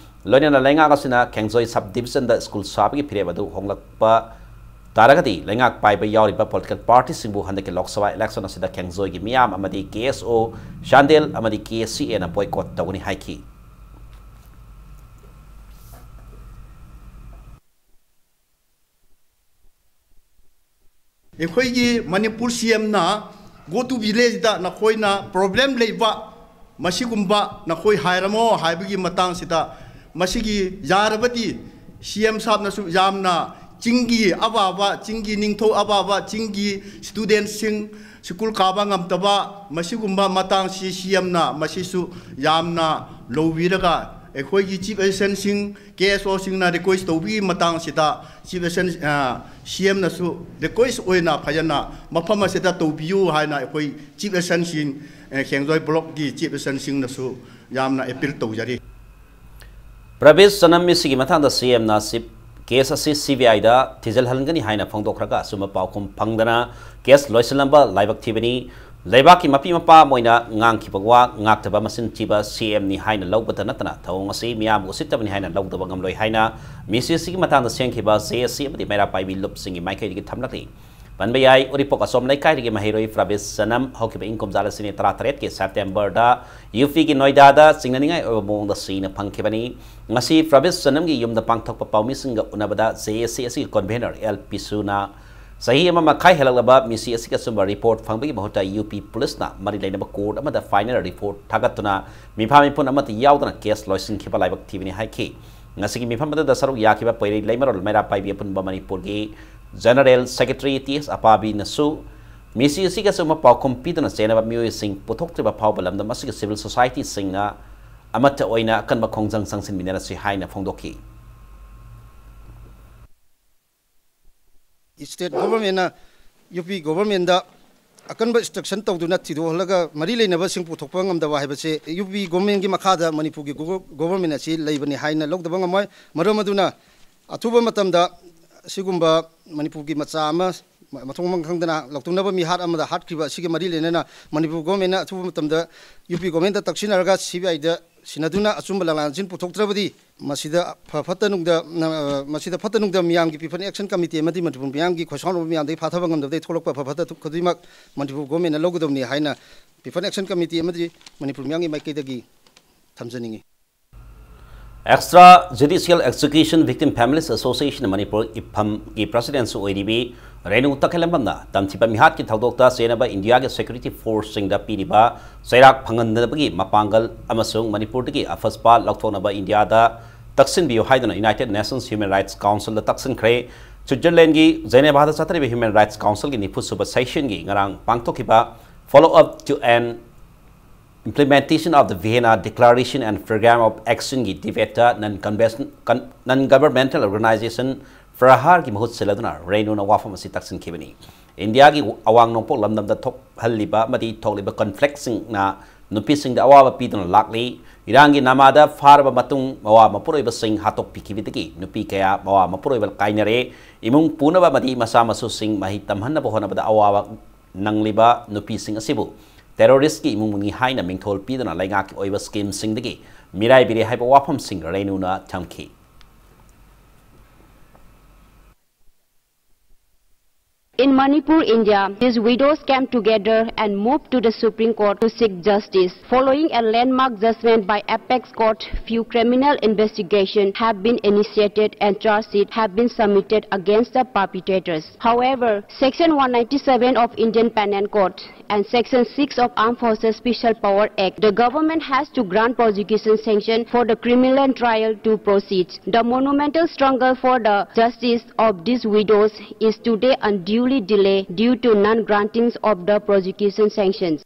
ꯂꯣꯏꯅꯅ ꯂꯩꯉꯥꯛ ꯑꯁꯤꯅ ꯈꯦꯡꯖꯣꯏ ꯁꯕ ꯗꯤꯕꯤꯖꯟꯗ ꯁ꯭ꯀꯨꯜ ꯁꯥꯕꯒꯤ ꯐꯤꯔꯦꯞ ꯑꯗꯨ ꯍꯣꯡꯂꯛꯄ ꯇꯥꯔꯒꯗꯤ ꯂꯩꯉꯥꯛ ꯄꯥꯏꯕ ꯌꯥꯎꯔꯤꯕ political party ꯁꯤꯡꯕꯨ ꯍꯟꯗꯛꯀꯤ ꯂꯣꯛ ꯁꯚꯥ election ꯑꯁꯤꯗ ꯈꯦꯡꯖꯣꯏꯒꯤ ꯃꯤꯌꯥꯝ ꯑꯃꯗꯤ K S O ꯆꯥꯟꯗꯦꯜ ꯑꯃꯗꯤ K C A ꯅ boycott ꯇꯧꯒꯅꯤ ꯍꯥꯏꯈꯤ꯫ ꯑꯩꯈꯣꯏꯒꯤ ꯃꯅꯤꯄꯨꯔ C M ꯅ go to village ꯗ ꯅꯈꯣꯏꯅ problem ꯂꯩꯕ ꯃꯁꯤꯒꯨꯝꯕ ꯅꯈꯣꯏ ꯍꯥꯏꯔꯝꯃꯣ ꯍꯥꯏꯕꯒꯤ ꯃꯇꯥꯡꯁꯤꯗ, ꯃꯁꯤꯒꯤ ꯌꯥꯔꯕꯗꯤ C M ꯁꯥꯕꯅꯁꯨ ꯌꯥꯝꯅ ꯆꯤꯡꯒꯤ ꯑꯋꯥꯕ, ꯆꯤꯡꯒꯤ ꯅꯤꯡꯊꯧ ꯑꯋꯥꯕ, ꯆꯤꯡꯒꯤ student ꯁꯤꯡ school ꯀꯥꯕ ꯉꯝꯗꯕ ꯃꯁꯤꯒꯨꯝꯕ ꯃꯇꯥꯡꯁꯤ C M ꯅ ꯃꯁꯤꯁꯨ ꯌꯥꯝꯅ ꯂꯧꯕꯤꯔꯒ ꯑꯩꯈꯣꯏꯒꯤ chief assistant ꯁꯤꯡ, K S O ꯁꯤꯡꯅ request ꯇꯧꯕꯒꯤ ꯃꯇꯥꯡꯁꯤꯗ chief assistant, ꯑ, C M ꯅꯁꯨ request ꯑꯣꯏꯅ ꯐꯖꯅ ꯃꯐꯝ ꯑꯁꯤꯗ ꯇꯧꯕꯤꯌꯨ ꯍꯥꯏꯅ ꯑꯩꯈꯣꯏ chief assistant ꯁꯤꯡ, ꯑ, ꯈꯦꯡꯖꯣꯏ block ꯀꯤ chief assistant ꯁꯤꯡꯅꯁꯨ ꯌꯥꯝꯅ appeal ꯇꯧꯖꯔꯤ꯫ ꯄ꯭ꯔꯕꯤꯁ ꯁꯅꯝ ꯃꯤꯁꯤꯒꯤ ꯃꯇꯥꯡꯗ C M ꯅ ꯁꯤ-, case ꯑꯁꯤ C B I ꯗ ꯊꯤꯖꯤꯜꯍꯟꯒꯅꯤ ꯍꯥꯏꯅ ꯐꯣꯡꯗꯣꯛꯈ꯭ꯔꯒ ꯑꯆꯨꯝꯕ ꯄꯥꯎꯈꯨꯝ ꯐꯪꯗꯅ case ꯂꯣꯏꯁꯤꯜꯂꯝꯕ ꯂꯥꯏꯕꯛ ꯊꯤꯕꯅꯤ꯫ ꯂꯩꯕꯥꯛꯀꯤ ꯃꯄꯤ ꯃꯄꯥ ꯑꯃ ꯑꯣꯏꯅ ꯉꯥꯡꯈꯤꯕ ꯋꯥ ꯉꯥꯛꯇꯕ ꯃꯆꯤꯟ ꯊꯤꯕ C M ꯅꯤ ꯍꯥꯏꯅ ꯂꯧꯕꯇ ꯅꯠꯇꯅ ꯊꯧꯑꯣꯡ ꯑꯁꯤ ꯃꯤꯌꯥꯝꯕꯨ ꯎꯁꯤꯠꯇꯕꯅꯤ ꯍꯥꯏꯅ ꯂꯧꯗꯕ ꯉꯝꯂꯣꯏ ꯍꯥꯏꯅ ꯃꯤꯁꯤ ꯑꯁꯤꯒꯤ ꯃꯇꯥꯡꯗ ꯁꯦꯝꯈꯤꯕ J A C ꯑꯃꯗꯤ ꯃꯩꯔꯥ ꯄꯥꯏꯕꯤ ꯂꯨꯞꯁꯤꯡꯒꯤ ꯃꯥꯏꯀꯩꯗꯒꯤ ꯊꯝꯂꯛꯂꯤ꯫ ꯄꯟꯕ ꯌꯥꯏ, ꯎꯔꯤꯄꯣꯛ ꯑꯆꯣꯝ ꯂꯩꯀꯥꯏꯗꯒꯤ ꯃꯍꯩꯔꯣꯏ ꯄ꯭ꯔꯕꯤꯁ ꯁꯅꯝ ꯍꯧꯈꯤꯕ ꯏꯪ ꯀꯨꯝꯖꯥ ꯂꯤꯁꯤꯡ ꯑꯅꯤ ꯇꯔꯥꯇꯔꯦꯠꯀꯤ September ꯗ U P ꯒꯤ ꯅꯣꯏꯗꯥꯗ ꯆꯤꯡꯅꯅꯤꯡꯉꯥꯏ ꯑꯣꯏꯕ ꯃꯑꯣꯡꯗ ꯁꯤꯅ ꯐꯪꯈꯤꯕꯅꯤ꯫ ꯉꯁꯤ ꯄ꯭ꯔꯕꯤꯁ ꯁꯅꯝꯒꯤ ꯌꯨꯝꯗ ꯄꯥꯡꯊꯣꯛꯄ ꯄꯥꯎꯃꯤꯁꯤꯡꯒ ꯎꯅꯕꯗ J A C ꯑꯁꯤꯒꯤ convener L ꯄꯤꯁꯨꯅ ꯆꯍꯤ ꯑꯃ ꯃꯈꯥꯏ ꯍꯦꯜꯂꯛꯂꯕ ꯃꯤꯁꯤ ꯑꯁꯤꯒꯤ ꯑꯆꯨꯝꯕ report ꯐꯪꯕꯒꯤ ꯃꯍꯨꯠꯇ U P police ꯅ ꯃꯔꯤ ꯂꯩꯅꯕ court ꯑꯃꯗ final report ꯊꯥꯒꯠꯇꯨꯅ ꯃꯤꯐꯥ ꯃꯤꯄꯨꯟ ꯑꯃꯠꯇ ꯌꯥꯎꯗꯅ case ꯂꯣꯏꯁꯤꯟꯈꯤꯕ ꯂꯥꯏꯕꯛ ꯊꯤꯕꯅꯤ ꯍꯥꯏꯈꯤ꯫ ꯉꯁꯤꯒꯤ ꯃꯤꯐꯝ ꯑꯗꯨꯗ ꯁꯔꯨꯛ ꯌꯥꯈꯤꯕ ꯄꯣꯏꯔꯩ ꯂꯩꯃꯔꯣꯜ ꯃꯩꯔꯥ ꯄꯥꯏꯕꯤ ꯑꯄꯨꯟꯕ ꯃꯅꯤꯄꯨꯔꯒꯤ General Secretary T S ꯑꯄꯥꯕꯤꯅꯁꯨ ꯃꯤꯁꯤ ꯑꯁꯤꯒꯤ ꯑꯆꯨꯝꯕ ꯄꯥꯎꯈꯨꯝ ꯄꯤꯗꯨꯅ ꯆꯦꯟꯅꯕ ꯃꯤꯑꯣꯏꯁꯤꯡ ꯄꯨꯊꯣꯛꯇ꯭ꯔꯤꯕ ꯐꯥꯎꯕ ꯂꯝꯗꯝ ꯑꯁꯤꯒꯤ civil society ꯁꯤꯡꯅ ꯑꯃꯠꯇ ꯑꯣꯏꯅ ꯑꯀꯟꯕ ꯈꯣꯡꯖꯪ ꯆꯪꯁꯤꯟꯃꯤꯟꯅꯔꯁꯤ ꯍꯥꯏꯅ ꯐꯣꯡꯗꯣꯛꯈꯤ꯫ State government ꯅ U P government ꯗ ꯑꯀꯟꯕ instruction ꯇꯧꯗꯨꯅ ꯊꯤꯗꯣꯛꯍꯜꯂꯒ ꯃꯔꯤ ꯂꯩꯅꯕꯁꯤꯡ ꯄꯨꯊꯣꯛꯄ ꯉꯝꯗꯕ ꯍꯥꯏꯕꯁꯦ U P government ꯀꯤ ꯃꯈꯥꯗ ꯃꯅꯤꯄꯨꯔꯒꯤ ꯒꯣ-, government ꯑꯁꯤ ꯂꯩꯕꯅꯤ ꯍꯥꯏꯅ ꯂꯧꯗꯕ ꯉꯝꯃꯣꯏ꯫ ꯃꯔꯝ ꯑꯗꯨꯅ ꯑꯊꯨꯕ ꯃꯇꯝꯗ ꯑꯁꯤꯒꯨꯝꯕ ꯃꯅꯤꯄꯨꯔꯒꯤ ꯃꯆꯥ ꯑꯃ ꯃ-, ꯃꯊꯣꯡ ꯃꯔꯝ ꯈꯪꯗꯅ ꯂꯧꯊꯣꯛꯅꯕ ꯃꯤꯍꯥꯠ ꯑꯃꯗ ꯍꯥꯠꯈ꯭ꯔꯤꯕ ꯑꯁꯤꯒꯤ ꯃꯔꯤ ꯂꯩꯅꯅ ꯃꯅꯤꯄꯨꯔ government ꯅ ꯑꯊꯨꯕ ꯃꯇꯝꯗ U P government ꯇ ꯇꯛꯁꯤꯟꯅꯔꯒ C B I ꯗ ꯁꯤꯟꯅꯗꯨꯅ ꯑꯆꯨꯝꯕ ꯂꯥꯟꯂꯥꯟꯁꯤꯟ ꯄꯨꯊꯣꯛꯇ꯭ꯔꯕꯗꯤ ꯃꯁꯤꯗ ꯐ-, ꯐꯠꯇ ꯅꯨꯡꯗ, ꯑ, ꯃꯁꯤꯗ ꯐꯠꯇ ꯅꯨꯡꯗ ꯃꯤꯌꯥꯝꯒꯤ People Action Committee ꯑꯃꯗꯤ ꯃꯅꯤꯄꯨꯔ ꯃꯤꯌꯥꯝꯒꯤ ꯈꯣꯏꯁꯥꯎꯅꯕ ꯃꯤꯌꯥꯝꯗꯒꯤ ꯐꯥꯊꯕ ꯉꯝꯗꯕꯗꯒꯤ ꯊꯣꯛꯂꯛꯄ ꯐ-, ꯐꯠꯇ ꯈꯨꯗꯤꯡꯃꯛ ꯃꯅꯤꯄꯨꯔ ꯒꯣꯔꯃꯦꯟꯅ ꯂꯧꯒꯗꯕꯅꯤ ꯍꯥꯏꯅ People Action Committee ꯑꯃꯗꯤ ꯃꯅꯤꯄꯨꯔ ꯃꯤꯌꯥꯝꯒꯤ ꯃꯥꯏꯀꯩꯗꯒꯤ ꯊꯝꯖꯅꯤꯡꯏ꯫ Extra Judicial Execution Victim Families Association Manipur ꯏꯐꯝꯒꯤ ꯄ꯭ꯔꯁꯤꯗꯦꯟꯁꯨ ꯑꯣꯏꯔꯤꯕꯤ Renu ꯇꯈꯦꯜꯂꯝꯕꯝꯅ ꯇꯝꯊꯤꯕ ꯃꯤꯍꯥꯠꯀꯤ ꯊꯧꯗꯣꯛꯇ ꯆꯦꯟꯅꯕ ꯏꯟꯗꯤꯌꯥꯒꯤ ꯁꯦꯀ꯭ꯌꯨꯔꯤꯇꯤ ꯐꯣꯔꯁꯁꯤꯡꯗ ꯄꯤꯔꯤꯕ ꯆꯩꯔꯥꯛ ꯐꯪꯍꯟꯗꯅꯕꯒꯤ ꯃꯄꯥꯡꯒꯜ ꯑꯃꯁꯨꯡ ꯃꯅꯤꯄꯨꯔꯗꯒꯤ ꯑꯐꯁꯄꯥ ꯂꯧꯊꯣꯛꯅꯕ ꯏꯟꯗꯤꯌꯥꯗ ꯇꯛꯁꯤꯟꯕꯤꯌꯨ ꯍꯥꯏꯗꯨꯅ United Nations Human Rights Councilꯗ ꯇꯛꯁꯤꯟꯈ꯭ꯔꯦ꯫ ꯁ꯭ꯋꯤꯠꯖꯔꯂꯦꯟꯒꯤ ꯖꯦꯅꯦꯚꯥꯗ ꯆꯠꯊꯔꯤꯕ Human Rights Councilꯒꯤ ꯅꯤꯐꯨ ꯁꯨꯕ ꯁꯦꯁꯟꯒꯤ ꯉꯔꯥꯡ ꯄꯥꯡꯊꯣꯛꯈꯤꯕ Follow Up to an Implementation of the Vienna Declaration and Program of Actionꯒꯤ ꯗꯤꯕꯦꯠꯇ non-convention-, con-, non-governmental organization ꯐ꯭ꯔꯍꯥꯔꯒꯤ ꯃꯍꯨꯠ ꯁꯤꯜꯂꯗꯨꯅ ꯔꯦꯅꯨꯅ ꯋꯥꯐꯝ ꯑꯁꯤ ꯇꯛꯁꯤꯟꯈꯤꯕꯅꯤ꯫ ꯏꯟꯗꯤꯌꯥꯒꯤ ꯑꯋꯥꯡ ꯅꯣꯡꯄꯣꯛ ꯂꯝꯗꯝꯗ ꯊꯣꯛꯍꯜꯂꯤꯕ ꯑꯃꯗꯤ ꯊꯣꯛꯂꯤꯕ ꯀꯟꯐ꯭ꯂꯤꯛꯁꯤꯡꯅ ꯅꯨꯄꯤꯁꯤꯡꯗ ꯑꯋꯥꯕ ꯄꯤꯗꯨꯅ ꯂꯥꯛꯂꯤ꯫ ꯏꯔꯥꯡꯒꯤ ꯅꯃꯥꯗ ꯐꯥꯔꯕ ꯃꯇꯨꯡ ꯃꯋꯥ ꯃꯄꯨꯔꯣꯏꯕꯁꯤꯡ ꯍꯥꯠꯇꯣꯛꯄꯤꯈꯤꯕꯗꯒꯤ ꯅꯨꯄꯤ ꯀꯌꯥ ꯃꯋꯥ ꯃꯄꯨꯔꯣꯏꯕ ꯀꯥꯏꯅꯔꯦ꯫ ꯏꯃꯨꯡ ꯄꯨꯅꯕ ꯑꯃꯗꯤ ꯃꯆꯥ ꯃꯁꯨꯁꯤꯡ ꯃꯍꯩ ꯇꯝꯍꯟꯅꯕ ꯍꯣꯠꯅꯕꯗ ꯑꯋꯥꯕ ꯅꯪꯂꯤꯕ ꯅꯨꯄꯤꯁꯤꯡ ꯑꯁꯤꯕꯨ ꯇꯦꯔꯣꯔꯤꯁ꯭ꯠꯀꯤ ꯏꯃꯨꯡ ꯃꯅꯨꯡꯅꯤ ꯍꯥꯏꯅ ꯃꯤꯡꯊꯣꯜ ꯄꯤꯗꯨꯅ ꯂꯩꯉꯥꯛꯀꯤ ꯑꯣꯏꯕ ꯁ꯭ꯀꯤꯝꯁꯤꯡꯗꯒꯤ ꯃꯤꯔꯥꯏꯕꯤꯔꯦ ꯍꯥꯏꯕ ꯋꯥꯐꯝꯁꯤꯡ ꯔꯦꯅꯨꯅ ꯊꯝꯈꯤ꯫ In Manipur, India, these widows came together and moved to the Supreme Court to seek justice. Following a landmark judgment by Apex Court, few criminal investigations have been initiated and charge sheets have been submitted against the perpetrators. However, Section one ninety-seven of Indian Penal Code and Section six of Armed Forces Special Power Act, the government has to grant prosecution sanction for the criminal trial to proceed. The monumental struggle for the justice of these widows is today unduly delayed due to non-granting of the prosecution sanctions.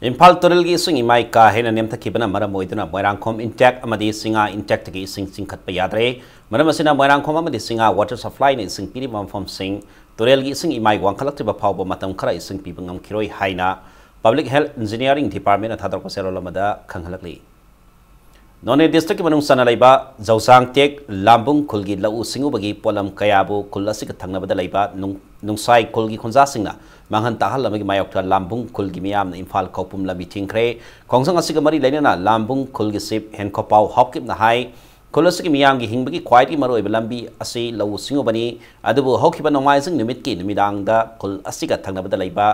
Imphal ꯇꯨꯔꯦꯜꯒꯤ ꯏꯁꯤꯡ ꯏꯃꯥꯏ ꯀꯥ ꯍꯦꯟꯅ ꯅꯦꯝꯊꯈꯤꯕꯅ ꯃꯔꯝ ꯑꯣꯏꯗꯨꯅ Moirangkhom intake ꯑꯃꯗꯤ ꯁꯤꯡꯉꯥ ꯏꯟꯇꯦꯛꯇꯒꯤ ꯏꯁꯤꯡ ꯆꯤꯡꯈꯠꯄ ꯌꯥꯗ꯭ꯔꯦ꯫ ꯃꯔꯝ ꯑꯁꯤꯅ ꯃꯣꯏꯔꯥꯡꯈꯣꯝ ꯑꯃꯗꯤ ꯁꯤꯡꯉꯥ ꯋꯥꯇꯔ ꯁꯄ꯭ꯂꯥꯏꯅ ꯏꯁꯤꯡ ꯄꯤꯔꯤꯕ ꯃꯐꯝꯁꯤꯡ ꯇꯨꯔꯦꯜꯒꯤ ꯏꯁꯤꯡ ꯏꯃꯥꯏ ꯋꯥꯡꯈꯠꯂꯛꯇ꯭ꯔꯤꯕ ꯐꯥꯎꯕ ꯃꯇꯝ ꯈꯔ ꯏꯁꯤꯡ ꯄꯤꯕ ꯉꯝꯈꯤꯔꯣꯏ ꯍꯥꯏꯅ Public Health Engineering Departmentꯅ ꯊꯥꯗꯣꯔꯛꯄ ꯆꯦꯔꯣꯜ ꯑꯃꯗ ꯈꯪꯍꯜꯂꯛꯂꯤ꯫ ꯅꯣꯅꯦ ꯗꯤꯁꯇ꯭ꯔꯤꯛꯀꯤ ꯃꯅꯨꯡ ꯆꯟꯅ ꯂꯩꯕ ꯖꯧꯁꯥꯡ ꯇꯦꯛ ꯂꯥꯝꯕꯨꯡ ꯈꯨꯜꯒꯤ ꯂꯧꯎ ꯁꯤꯡꯎꯕꯒꯤ ꯄꯣꯠꯂꯝ ꯀꯌꯥꯕꯨ ꯈꯨꯜ ꯑꯁꯤꯒ ꯊꯪꯅꯕꯗ ꯂꯩꯕ ꯅꯨꯡ-, ꯅꯨꯡꯁꯥꯏ ꯈꯨꯜꯒꯤ ꯈꯨꯟꯖꯥꯁꯤꯡꯅ ꯃꯥꯡꯍꯟ ꯇꯥꯛꯍꯜꯂꯝꯕꯒꯤ ꯃꯥꯌꯣꯛꯇ ꯂꯥꯝꯕꯨꯡ ꯈꯨꯜꯒꯤ ꯃꯤꯌꯥꯝꯅ ꯏꯝꯐꯥꯜ ꯈꯧꯄꯨꯝ ꯂꯝꯕꯤ ꯊꯤꯡꯈ꯭ꯔꯦ꯫ ꯈꯣꯡꯖꯪ ꯑꯁꯤꯒ ꯃꯔꯤ ꯂꯩꯅꯅ ꯂꯥꯝꯕꯨꯡ ꯈꯨꯜꯒꯤ ꯆꯤꯐ ꯍꯦꯟꯈꯣꯄꯥꯎ ꯍꯥꯎꯀꯤꯞꯅ ꯍꯥꯏ, ꯈꯨꯜ ꯑꯁꯤꯒꯤ ꯃꯤꯌꯥꯝꯒꯤ ꯍꯤꯡꯕꯒꯤ ꯈ꯭ꯋꯥꯏꯗꯒꯤ ꯃꯔꯨꯑꯣꯏꯕ ꯂꯝꯕꯤ ꯑꯁꯤ ꯂꯧꯎ ꯁꯤꯡꯎꯕꯅꯤ꯫ ꯑꯗꯨꯕꯨ ꯍꯧꯈꯤꯕ ꯅꯣꯡꯃꯥꯏꯖꯤꯡ ꯅꯨꯃꯤꯠꯀꯤ ꯅꯨꯃꯤꯗꯥꯡꯗ ꯈꯨꯜ ꯑꯁꯤꯒ ꯊꯪꯅꯕꯗ ꯂꯩꯕ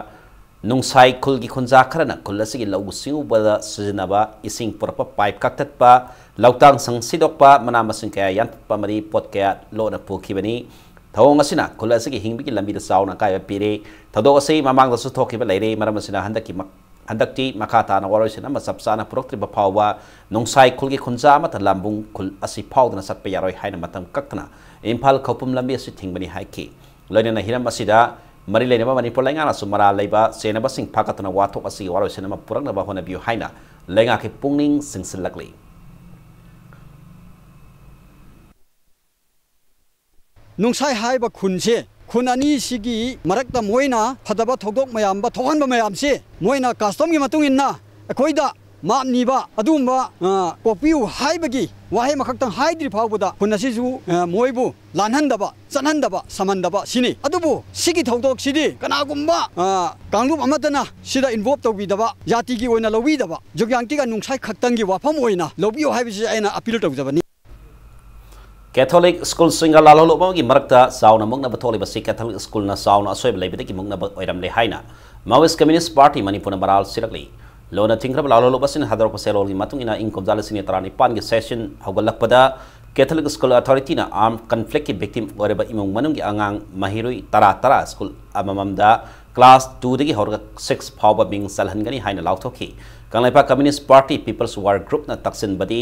ꯅꯨꯡꯁꯥꯏ ꯈꯨꯜꯒꯤ ꯈꯨꯟꯖꯥ ꯈꯔꯅ ꯈꯨꯜ ꯑꯁꯤꯒꯤ ꯂꯧꯎ ꯁꯤꯡꯎꯕꯗ ꯁꯤꯖꯤꯟꯅꯕ ꯏꯁꯤꯡ ꯄꯨꯔꯛꯄ ꯄꯥꯏꯞ ꯀꯛꯊꯠꯄ, ꯂꯧꯇꯥꯡ ꯁꯪ ꯁꯤꯗꯣꯛꯄ, ꯃꯅꯥ ꯃꯁꯤꯡ ꯀꯌꯥ ꯌꯥꯟꯊꯠꯄ ꯑꯃꯗꯤ ꯄꯣꯠ ꯀꯌꯥ ꯂꯣꯠꯅ ꯄꯨꯈꯤꯕꯅꯤ꯫ ꯊꯧꯑꯣꯡ ꯑꯁꯤꯅ ꯈꯨꯜ ꯑꯁꯤꯒꯤ ꯍꯤꯡꯕꯒꯤ ꯂꯝꯕꯤꯗ ꯆꯥꯎꯅ ꯑꯀꯥꯏꯕ ꯄꯤꯔꯦ꯫ ꯊꯧꯗꯣꯛ ꯑꯁꯤ ꯃꯃꯥꯡꯗꯁꯨ ꯊꯣꯛꯈꯤꯕ ꯂꯩꯔꯦ꯫ ꯃꯔꯝ ꯑꯁꯤꯅ ꯍꯟꯗꯛꯀꯤ ꯃ-, ꯍꯟꯗꯛꯇꯤ ꯃꯈꯥ ꯇꯥꯅ ꯋꯥꯔꯣꯏꯁꯤꯟ ꯑꯃ ꯆꯞ ꯆꯥꯅ ꯄꯨꯔꯛꯇ꯭ꯔꯤꯕ ꯐꯥꯎꯕ ꯅꯨꯡꯁꯥꯏ ꯈꯨꯜꯒꯤ ꯈꯨꯟꯖꯥ ꯑꯃꯠꯇ ꯂꯥꯝꯕꯨꯡ ꯈꯨꯜ ꯑꯁꯤ ꯐꯥꯎꯗꯅ ꯆꯠꯄ ꯌꯥꯔꯣꯏ ꯍꯥꯏꯅ ꯃꯇꯝ ꯀꯛꯇꯅ ꯏꯝꯐꯥꯜ ꯈꯧꯄꯨꯝ ꯂꯝꯕꯤ ꯑꯁꯤ ꯊꯤꯡꯕꯅꯤ ꯍꯥꯏꯈꯤ꯫ ꯂꯣꯏꯅꯅ ꯍꯤꯔꯝ ꯑꯁꯤꯗ ꯃꯔꯤ ꯂꯩꯅꯕ ꯃꯅꯤꯄꯨꯔ ꯂꯩꯉꯥꯛꯅꯁꯨ ꯃꯔꯥꯜ ꯂꯩꯕ ꯆꯦꯟꯅꯕꯁꯤꯡ ꯐꯥꯒꯠꯇꯨꯅ ꯋꯥꯊꯣꯛ ꯑꯁꯤꯒꯤ ꯋꯥꯔꯣꯏꯁꯤꯟ ꯑꯃ ꯄꯨꯔꯛꯅꯕ ꯍꯣꯠꯅꯕꯤꯌꯨ ꯍꯥꯏꯅ ꯂꯩꯉꯥꯛꯀꯤ ꯄꯨꯛꯅꯤꯡ ꯆꯤꯡꯁꯤꯜꯂꯛꯂꯤ꯫ ꯅꯨꯡꯁꯥꯏ ꯍꯥꯏꯕ ꯈꯨꯟꯁꯦ, ꯈꯨꯟ ꯑꯅꯤꯁꯤꯒꯤ ꯃꯔꯛꯇ ꯃꯣꯏꯅ ꯐꯠꯇꯕ ꯊꯧꯗꯣꯛ ꯃꯌꯥꯝ ꯑꯃ ꯊꯣꯛꯍꯟꯕ ꯃꯌꯥꯝꯁꯦ, ꯃꯣꯏꯅ ꯀꯁꯇꯝꯒꯤ ꯃꯇꯨꯡ ꯏꯟꯅ ꯑꯩꯈꯣꯏꯗ ꯃꯥꯞ ꯅꯤꯕ ꯑꯗꯨꯒꯨꯝꯕ, ꯑ, ꯀꯣꯛꯄꯤꯌꯨ ꯍꯥꯏꯕꯒꯤ ꯋꯥꯍꯩ ꯑꯃꯈꯛꯇꯪ ꯍꯥꯏꯗ꯭ꯔꯤ ꯐꯥꯎꯕꯗ ꯈꯨꯟ ꯑꯁꯤꯁꯨ, ꯑ, ꯃꯣꯏꯕꯨ ꯂꯥꯟꯍꯟꯗꯕ, ꯆꯠꯍꯟꯗꯕ, ꯁꯝꯍꯟꯗꯕ ꯁꯤꯅꯤ꯫ ꯑꯗꯨꯕꯨ ꯁꯤꯒꯤ ꯊꯧꯗꯣꯛꯁꯤꯗꯤ ꯀꯅꯥꯒꯨꯝꯕ, ꯑ, ꯀꯥꯡꯂꯨꯞ ꯑꯃꯠꯇꯅ ꯁꯤꯗ involve ꯇꯧꯕꯤꯗꯕ, ꯖꯥꯇꯤꯒꯤ ꯑꯣꯏꯅ ꯂꯧꯕꯤꯗꯕ, ꯖꯣꯒ꯭ꯌꯥꯡꯇꯤꯒ ꯅꯨꯡꯁꯥꯏ ꯈꯛꯇꯪꯒꯤ ꯋꯥꯐꯝ ꯑꯣꯏꯅ ꯂꯧꯕꯤꯌꯨ ꯍꯥꯏꯕꯁꯤ ꯑꯩꯅ appeal ꯇꯧꯖꯕꯅꯤ꯫ ꯀꯦꯊꯣꯂꯤꯛ ꯁ꯭ꯀꯨꯜꯁꯤꯡꯒ ꯂꯥꯜꯍꯧꯂꯨꯕ ꯑꯃꯒꯤ ꯃꯔꯛꯇ ꯆꯥꯎꯅ ꯃꯨꯛꯅꯕ ꯊꯣꯛꯂꯤꯕꯁꯤ ꯀꯦꯊꯣꯂꯤꯛ ꯁ꯭ꯀꯨꯜꯅ ꯆꯥꯎꯅ ꯑꯁꯣꯏꯕ ꯂꯩꯕꯗꯒꯤ ꯃꯨꯛꯅꯕ ꯑꯣꯏꯔꯝꯂꯦ ꯍꯥꯏꯅ ꯃꯥꯋꯣꯏꯁ ꯀꯝꯃ꯭ꯌꯨꯅꯤꯁ ꯄꯥꯔꯇꯤ ꯃꯅꯤꯄꯨꯔꯅ ꯃꯔꯥꯜ ꯁꯤꯔꯛꯂꯤ꯫ ꯂꯣꯟꯅ ꯊꯤꯡꯈ꯭ꯔꯕ ꯂꯥꯜꯍꯧꯂꯨꯕꯁꯤꯅ ꯊꯥꯗꯣꯔꯛꯄ ꯆꯦꯔꯣꯜꯒꯤ ꯃꯇꯨꯡ ꯏꯟꯅ ꯏꯪ ꯀꯨꯝꯖꯥ ꯂꯤꯁꯤꯡ ꯑꯅꯤ ꯇꯔꯥꯅꯤꯄꯥꯟꯒꯤ session ꯍꯧꯒꯠꯂꯛꯄꯗ ꯀꯦꯊꯣꯂꯤꯛ ꯁ꯭ꯀꯨꯜ ꯑꯣꯊꯣꯔꯤꯇꯤꯅ armed conflict ꯀꯤ victim ꯑꯣꯏꯔꯕ ꯏꯃꯨꯡ ꯃꯅꯨꯡꯒꯤ ꯑꯉꯥꯡ ꯃꯍꯩꯔꯣꯏ ꯇꯔꯥ ꯇꯔꯥ ꯁ꯭ꯀꯨꯜ ꯑꯃꯃꯝꯗ class two ꯗꯒꯤ ꯍꯧꯔꯒ six ꯐꯥꯎꯕ ꯃꯤꯡ ꯆꯜꯍꯟꯒꯅꯤ ꯍꯥꯏꯅ ꯂꯥꯎꯊꯣꯛꯈꯤ꯫ Kangleipak communist party People's Work Group ꯅ ꯇꯛꯁꯤꯟꯕꯗꯤ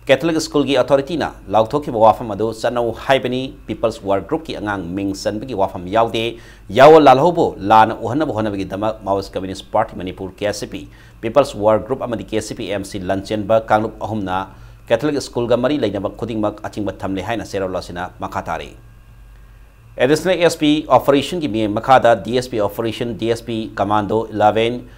ꯀꯦꯊꯣꯂꯤꯛ ꯁ꯭ꯀꯨꯜꯒꯤ ꯑꯣꯊꯣꯔꯤꯇꯤꯅ ꯂꯥꯎꯊꯣꯛꯈꯤꯕ ꯋꯥꯐꯝ ꯑꯗꯨ ꯆꯠꯅꯧ ꯍꯥꯏꯕꯅꯤ꯫ People's Work Group ꯀꯤ ꯑꯉꯥꯡ ꯃꯤꯡ ꯆꯟꯕꯒꯤ ꯋꯥꯐꯝ ꯌꯥꯎꯗꯦ꯫ ꯌꯥꯑꯣ ꯂꯥꯜꯍꯧꯕꯨ ꯂꯥꯟꯅ ꯎꯍꯟꯅꯕ ꯍꯣꯠꯅꯕꯒꯤꯗꯃꯛ ꯃꯥꯋꯣꯏꯁ ꯀꯝꯃ꯭ꯌꯨꯅꯤꯁ ꯄꯥꯔꯇꯤ ꯃꯅꯤꯄꯨꯔ, ꯀꯦ ꯑꯦꯁ ꯁꯤ ꯄꯤ, People's Work Group ꯑꯃꯗꯤ ꯀꯦ S C P M C ꯂꯟꯆꯦꯟꯕ ꯀꯥꯡꯂꯨꯞ ꯑꯍꯨꯝꯅ ꯀꯦꯊꯣꯂꯤꯛ ꯁ꯭ꯀꯨꯜꯒ ꯃꯔꯤ ꯂꯩꯅꯕ ꯈꯨꯗꯤꯡꯃꯛ ꯑꯊꯤꯡꯕ ꯊꯝꯂꯦ ꯍꯥꯏꯅ ꯆꯦꯔꯣꯜ ꯑꯁꯤꯅ ꯃꯈꯥ ꯇꯥꯔꯤ꯫ Additional S P operation ꯒꯤ ꯃꯤ ꯃꯈꯥꯗ D S P operation, D S P Commando eleven,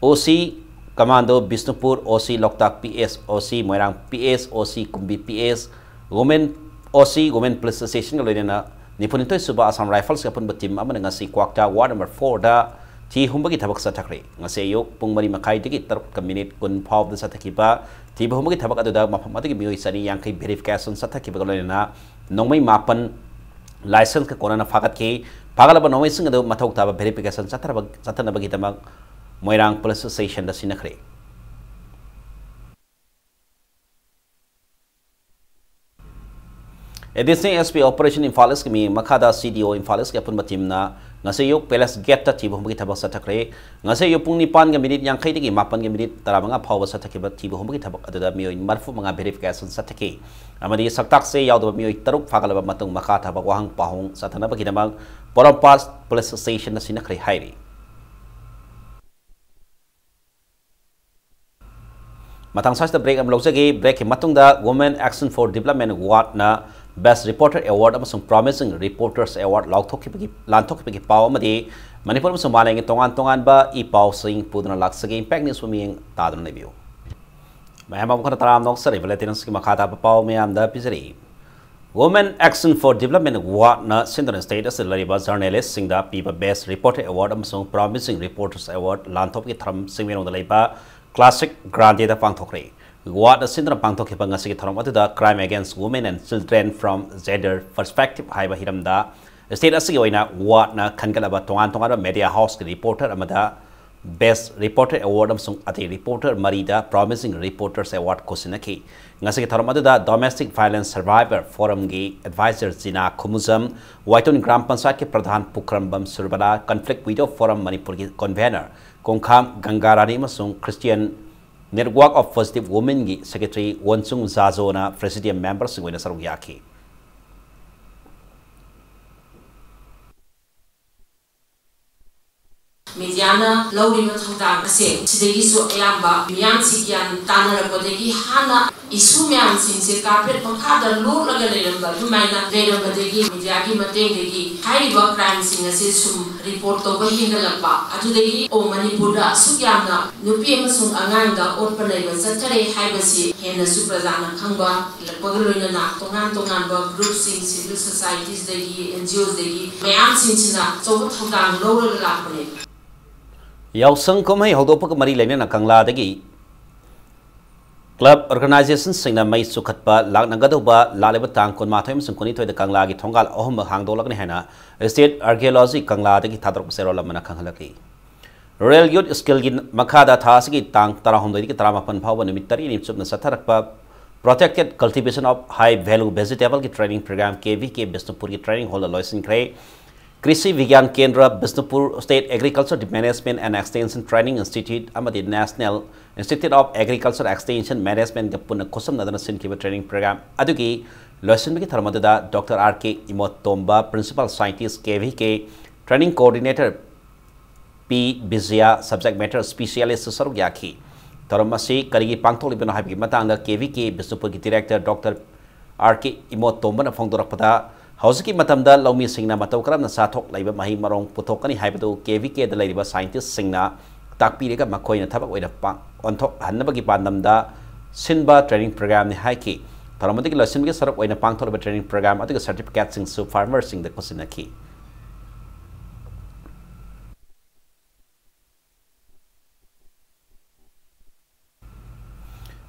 O C Commando Bishnupur, O C Loktak, P S O C Moirang, P S O C Kumbi, P S Women, O C Women Police Association ꯒ ꯂꯣꯏꯅꯅ ꯅꯤꯐꯨꯅꯤꯊꯣꯏ ꯁꯨꯕ Assam Rifles ꯀꯤ ꯑꯄꯨꯟꯕ team ꯑꯃꯅ ꯉꯁꯤ ꯀ꯭ꯋꯥꯛꯇꯥ ward number four ꯗ ꯊꯤ ꯍꯨꯝꯕꯒꯤ ꯊꯕꯛ ꯆꯠꯊꯈ꯭ꯔꯦ꯫ ꯉꯁꯤ ꯑꯌꯨꯛ ꯄꯨꯡ ꯃꯔꯤ ꯃꯈꯥꯏꯗꯒꯤ ꯇꯔꯨꯛꯀ minute ꯀꯨꯟ ꯐꯥꯎꯕꯗ ꯆꯠꯊꯈꯤꯕ ꯊꯤꯕ ꯍꯨꯝꯕꯒꯤ ꯊꯕꯛ ꯑꯗꯨꯗ ꯃꯐꯝ ꯑꯗꯨꯒꯤ ꯃꯤꯑꯣꯏ ꯆꯅꯤ ꯌꯥꯡꯈꯩ verification ꯆꯠꯊꯈꯤꯕꯒ ꯂꯣꯏꯅꯅ ꯅꯣꯡꯃꯩ ꯃꯥꯄꯟ license ꯀ ꯀꯣꯟꯅꯅ ꯐꯥꯒꯠꯈꯤ꯫ ꯐꯥꯒꯠꯂꯕ ꯅꯣꯡꯃꯩꯁꯤꯡ ꯑꯗꯨ ꯃꯊꯧ ꯇꯥꯕ verification ꯆꯠꯊꯅꯕ, ꯆꯠꯊꯅꯕꯒꯤꯗꯃꯛ ꯃꯣꯏꯔꯥꯡ Police Station ꯗ ꯁꯤꯟꯅꯈ꯭ꯔꯦ꯫ Additional S P Operation Imphal East ꯀꯤ ꯃꯤ ꯃꯈꯥꯗ C D O Imphal East ꯀꯤ ꯑꯄꯨꯟꯕ team ꯅ ꯉꯁꯤ ꯑꯌꯨꯛ Palace Gate ꯇ ꯊꯤꯕ ꯍꯨꯝꯕꯒꯤ ꯊꯕꯛ ꯆꯠꯊꯈ꯭ꯔꯦ꯫ ꯉꯁꯤ ꯑꯌꯨꯛ ꯄꯨꯡ ꯅꯤꯄꯥꯟꯒ minute ꯌꯥꯡꯈꯩꯗꯒꯤ ꯃꯥꯄꯟꯒ minute ꯇꯔꯥꯃꯉꯥ ꯐꯥꯎꯕ ꯆꯠꯊꯈꯤꯕ ꯊꯤꯕ ꯍꯨꯝꯕꯒꯤ ꯊꯕꯛ ꯑꯗꯨꯗ ꯃꯤꯑꯣꯏ ꯃꯔꯤꯐꯨ ꯃꯉꯥ verification ꯆꯠꯊꯈꯤ꯫ ꯑꯃꯗꯤ ꯁꯛꯇꯥꯛꯁꯦ ꯌꯥꯎꯗꯕ ꯃꯤꯑꯣꯏ ꯇꯔꯨꯛ ꯐꯥꯒꯠꯂꯕ ꯃꯇꯨꯡ ꯃꯈꯥ ꯊꯥꯕ ꯋꯥꯍꯪ ꯄꯥꯎꯍꯪ ꯆꯠꯊꯅꯕꯒꯤꯗꯃꯛ ꯄꯣꯔꯣꯝꯄꯥꯠ Police Station ꯗ ꯁꯤꯟꯅꯈ꯭ꯔꯦ ꯍꯥꯏꯔꯤ꯫ ꯃꯊꯪ ꯁ꯭ꯋꯥꯏꯁꯤꯗ break ꯑꯃ ꯂꯧꯖꯒꯦ꯫ Break ꯀꯤ ꯃꯇꯨꯡꯗ Women Action for Development Award ꯅ Best Reporter Award ꯑꯃꯁꯨꯡ Promising Reporters Award ꯂꯥꯎꯊꯣꯛꯈꯤꯕꯒꯤ, ꯂꯥꯟꯊꯣꯛꯈꯤꯕꯒꯤ ꯄꯥꯎ ꯑꯃꯗꯤ ꯃꯅꯤꯄꯨꯔ ꯑꯃꯁꯨꯡ ꯃꯥꯂꯦꯝꯒꯤ ꯇꯣꯉꯥꯟ ꯇꯣꯉꯥꯟꯕ ꯏ ꯄꯥꯎꯁꯤꯡ ꯄꯨꯗꯨꯅ ꯂꯥꯛꯆꯒꯦ꯫ Impact News ꯄꯨ ꯃꯤꯠꯌꯦꯡ ꯇꯥꯗꯨꯅ ꯂꯩꯕꯤꯌꯨ꯫ ꯃꯌꯥꯝ ꯑꯃꯨꯛ ꯍꯟꯅ ꯇꯔꯥꯝꯅ ꯑꯣꯛꯆꯔꯤ꯫ Bulletin ꯑꯁꯤꯒꯤ ꯃꯈꯥ ꯇꯥꯕ ꯄꯥꯎ ꯃꯌꯥꯝꯗ ꯄꯤꯖꯔꯤ꯫ Women Action for Development Award ꯅ ꯁꯤꯟꯗꯨꯅ state ꯑꯁꯤꯗ ꯂꯩꯔꯤꯕ journalist ꯁꯤꯡꯗ ꯄꯤꯕ Best Reporter Award ꯑꯃꯁꯨꯡ Promising Reporters Award ꯂꯥꯟꯊꯣꯛꯄꯒꯤ ꯊꯧꯔꯝ ꯆꯤꯡꯃꯩꯔꯣꯡꯗ ꯂꯩꯕ Classic Grande ꯗ ꯄꯥꯡꯊꯣꯛꯈ꯭ꯔꯦ꯫ Award ꯅ ꯁꯤꯟꯗꯨꯅ ꯄꯥꯡꯊꯣꯛꯈꯤꯕ ꯉꯁꯤꯒꯤ ꯊꯧꯔꯝ ꯑꯗꯨꯗ Crime Against Women and Children from Gender Perspective ꯍꯥꯏꯕ ꯍꯤꯔꯝꯗ state ꯑꯁꯤꯒꯤ ꯑꯣꯏꯅ award ꯅ ꯈꯟꯒꯠꯂꯕ ꯇꯣꯉꯥꯟ ꯇꯣꯉꯥꯟꯕ media house ꯀꯤ reporter ꯑꯃꯗ Best Reporter Award ꯑꯃꯁꯨꯡ ꯑꯇꯩ reporter ꯃꯔꯤꯗ Promising Reporters Award ꯈꯨꯠꯁꯤꯟꯅꯈꯤ꯫ ꯉꯁꯤꯒꯤ ꯊꯧꯔꯝ ꯑꯗꯨꯗ Domestic Violence Survivor Forum ꯒꯤ advisor ꯖꯤꯅꯥ ꯈꯨꯃꯨꯖꯝ, ꯋꯥꯏꯇꯣꯟ ꯒ꯭ꯔꯥꯝ ꯄꯟꯆꯥꯌꯠꯀꯤ ꯄ꯭ꯔꯙꯥꯟ ꯄꯨꯈ꯭ꯔꯝꯕꯝ ꯁꯨꯔꯕꯂꯥ, Conflict Widow Forum ꯃꯅꯤꯄꯨꯔꯒꯤ convener ꯀꯣꯡꯈꯥꯝ ꯒꯪꯒꯥꯔꯥꯅꯤ ꯑꯃꯁꯨꯡ Christian Network of Positive Women ꯒꯤ secretary ꯋꯣꯟꯆꯨꯡ ꯖꯥꯖꯣꯅ presidium member ꯁꯤꯡ ꯑꯣꯏꯅ ꯁꯔꯨꯛ ꯌꯥꯈꯤ꯫ ꯃꯤꯗꯤꯌꯥꯅ ꯂꯧꯔꯤꯕ ꯊꯧꯗꯥꯡ ꯑꯁꯦ ꯁꯤꯗꯒꯤꯁꯨ ꯑꯌꯥꯝꯕ ꯃꯤꯌꯥꯝꯁꯤ ꯒ꯭ꯌꯥꯟ ꯇꯥꯅꯔꯛꯄꯗꯒꯤ ꯍꯥꯟꯅ ꯏꯁꯨ ꯃꯌꯥꯝꯁꯤꯡꯁꯦ ꯀꯥꯔꯄꯦꯠ ꯃꯈꯥꯗ ꯂꯣꯠꯂꯒ ꯂꯩꯔꯝꯕ ꯑꯗꯨꯃꯥꯏꯅ ꯂꯩꯔꯝꯕꯗꯒꯤ ꯃꯤꯗꯤꯌꯥꯒꯤ ꯃꯇꯦꯡꯗꯒꯤ ꯍꯥꯏꯔꯤꯕ ꯀ꯭ꯔꯥꯏꯝꯁꯤꯡ ꯑꯁꯤ ꯁꯨꯝ ꯔꯤꯄꯣꯔꯠ ꯇꯧꯕ ꯍꯦꯟꯒꯠꯂꯛꯄ ꯑꯗꯨꯗꯒꯤ ꯑꯣ ꯃꯅꯤꯄꯨꯔꯗ ꯑꯁꯨꯛ ꯌꯥꯝꯅ ꯅꯨꯄꯤ ꯑꯃꯁꯨꯡ ꯑꯉꯥꯡꯗ ꯑꯣꯠꯄ ꯅꯩꯕ ꯆꯠꯊꯔꯦ ꯍꯥꯏꯕꯁꯤ ꯍꯦꯟꯅꯁꯨ ꯄ꯭ꯔꯖꯥꯅ ꯈꯪꯕ ꯍꯦꯜꯂꯛꯄꯒ ꯂꯣꯏꯅꯅ ꯇꯣꯉꯥꯟ ꯇꯣꯉꯥꯟꯕ ꯒ꯭ꯔꯨꯞꯁꯤꯡ ꯁꯤꯚꯤꯜ ꯁꯣꯁꯥꯏꯇꯤꯁꯇꯒꯤ ꯑꯦꯟ ꯖꯤ ꯑꯣꯁꯇꯒꯤ ꯃꯌꯥꯝꯁꯤꯡꯁꯤꯅ ꯑꯆꯧꯕ ꯊꯧꯗꯥꯡ ꯂꯧꯔꯒ ꯂꯥꯛꯄꯅꯦ꯫ ꯌꯥꯎꯁꯪ ꯀꯨꯝꯍꯩ ꯍꯧꯗꯣꯛꯄꯒ ꯃꯔꯤ ꯂꯩꯅꯅ ꯀꯪꯂꯥꯗꯒꯤ ꯀ꯭ꯂꯕ ꯑꯣꯔꯒꯅꯥꯏꯖꯦꯁꯟꯁꯤꯡꯅ ꯃꯩ ꯆꯨꯈꯠꯄ ꯂꯥꯛꯅꯒꯗꯧꯕ ꯂꯥꯛꯂꯤꯕ ꯇꯥꯡ ꯀꯨꯟꯃꯥꯊꯣꯏ ꯑꯃꯁꯨꯡ ꯀꯨꯟꯅꯤꯊꯣꯏꯗ ꯀꯪꯂꯥꯒꯤ ꯊꯣꯡꯒꯥꯜ ꯑꯍꯨꯝꯃꯛ ꯍꯥꯡꯗꯣꯛꯂꯒꯅꯤ ꯍꯥꯏꯅ ꯏꯁꯇꯦꯠ ꯑꯥꯔꯀꯤꯑꯣꯂꯣꯖꯤ ꯀꯪꯂꯥꯗꯒꯤ ꯊꯥꯗꯣꯔꯛꯄ ꯆꯦꯔꯣꯜ ꯑꯃꯅ ꯈꯪꯍꯜꯂꯛꯂꯤ꯫ ꯔꯨꯔꯦꯜ ꯌꯨꯠ ꯁ꯭ꯀꯤꯜꯒꯤ ꯃꯈꯥꯗ ꯊꯥ ꯑꯁꯤꯒꯤ ꯇꯥꯡ ꯇꯔꯥꯍꯨꯝꯗꯣꯏꯗꯒꯤ ꯇꯔꯥꯃꯥꯄꯟ ꯐꯥꯎꯕ ꯅꯨꯃꯤꯠ ꯇꯔꯦꯠꯅꯤ ꯆꯨꯞꯅ ꯆꯠꯊꯔꯛꯄ Protected Cultivation of High Value Vegetable ꯒꯤ training programme K V K ꯕꯤꯁꯅꯨꯄꯨꯔꯒꯤ ꯇ꯭ꯔꯦꯅꯤꯡ ꯍꯣꯜꯗ ꯂꯣꯏꯁꯤꯟꯈ꯭ꯔꯦ꯫ ꯀ꯭ꯔꯤꯁꯤ ꯕꯤꯒ꯭ꯌꯥꯟ Kendra Bishnupur, state agriculture management and extension training institute ꯑꯃꯗꯤ national institute of agriculture extension ꯃꯦꯅꯦꯖꯃꯦꯟꯠꯒ ꯄꯨꯟꯅ ꯈꯨꯠꯁꯝꯅꯗꯨꯅ ꯁꯤꯟꯈꯤꯕ ꯇ꯭ꯔꯦꯅꯤꯡ ꯄ꯭ꯔꯣꯒ꯭ꯔꯥꯝ ꯑꯗꯨꯒꯤ ꯂꯣꯏꯁꯤꯟꯕꯒꯤ ꯊꯧꯔꯝ ꯑꯗꯨꯗ doctor R K Imotomba, principal scientist K V K, training coordinator P Bijay, subject matter specialist ꯁꯔꯨꯛ ꯌꯥꯈꯤ꯫ ꯊꯧꯔꯝ ꯑꯁꯤ ꯀꯔꯤꯒꯤ ꯄꯥꯡꯊꯣꯛꯂꯤꯕꯅꯣ ꯍꯥꯏꯕꯒꯤ ꯃꯇꯥꯡꯗ ꯀꯦ V K ꯕꯤꯁꯅꯨꯄꯨꯔꯒꯤ director doctor R ꯀꯦ ꯏꯃꯣꯠꯇꯣꯝꯕꯅ ꯐꯣꯡꯗꯣꯔꯛꯄꯗ, ꯍꯧꯖꯤꯛꯀꯤ ꯃꯇꯝꯗ ꯂꯧꯃꯤꯁꯤꯡꯅ ꯃꯇꯧ ꯀꯔꯝꯅ ꯆꯥꯊꯣꯛ ꯂꯩꯕ ꯃꯍꯩ ꯃꯔꯣꯡ ꯄꯨꯊꯣꯛꯀꯅꯤ ꯍꯥꯏꯕꯗꯨ ꯀꯦ ꯚꯤ ꯀꯦꯗ ꯂꯩꯔꯤꯕ ꯁꯥꯏꯟꯇꯤꯁ꯭ꯠꯁꯤꯡꯅ ꯇꯥꯛꯄꯤꯔꯒ ꯃꯈꯣꯏꯅ ꯊꯕꯛ ꯑꯣꯏꯅ ꯄꯥꯡ-, ꯑꯣꯟꯊꯣꯛꯍꯟꯅꯕꯒꯤ ꯄꯥꯟꯗꯝꯗ ꯁꯤꯟꯕ ꯇ꯭ꯔꯦꯅꯤꯡ ꯄ꯭ꯔꯣꯒ꯭ꯔꯥꯝꯅꯤ ꯍꯥꯏꯈꯤ꯫ ꯊꯧꯔꯝ ꯑꯗꯨꯒꯤ ꯂꯣꯏꯁꯤꯟꯕꯒꯤ ꯁꯔꯨꯛ ꯑꯣꯏꯅ ꯄꯥꯡꯊꯣꯛꯂꯤꯕ ꯇ꯭ꯔꯦꯅꯤꯡ ꯄ꯭ꯔꯣꯒ꯭ꯔꯥꯝ ꯑꯗꯨꯒꯤ ꯁꯔꯇꯤꯐꯤꯀꯦꯠꯁꯤꯡꯁꯨ ꯐꯥꯔꯃꯔꯁꯤꯡꯗ ꯈꯨꯠꯁꯤꯟꯅꯈꯤ꯫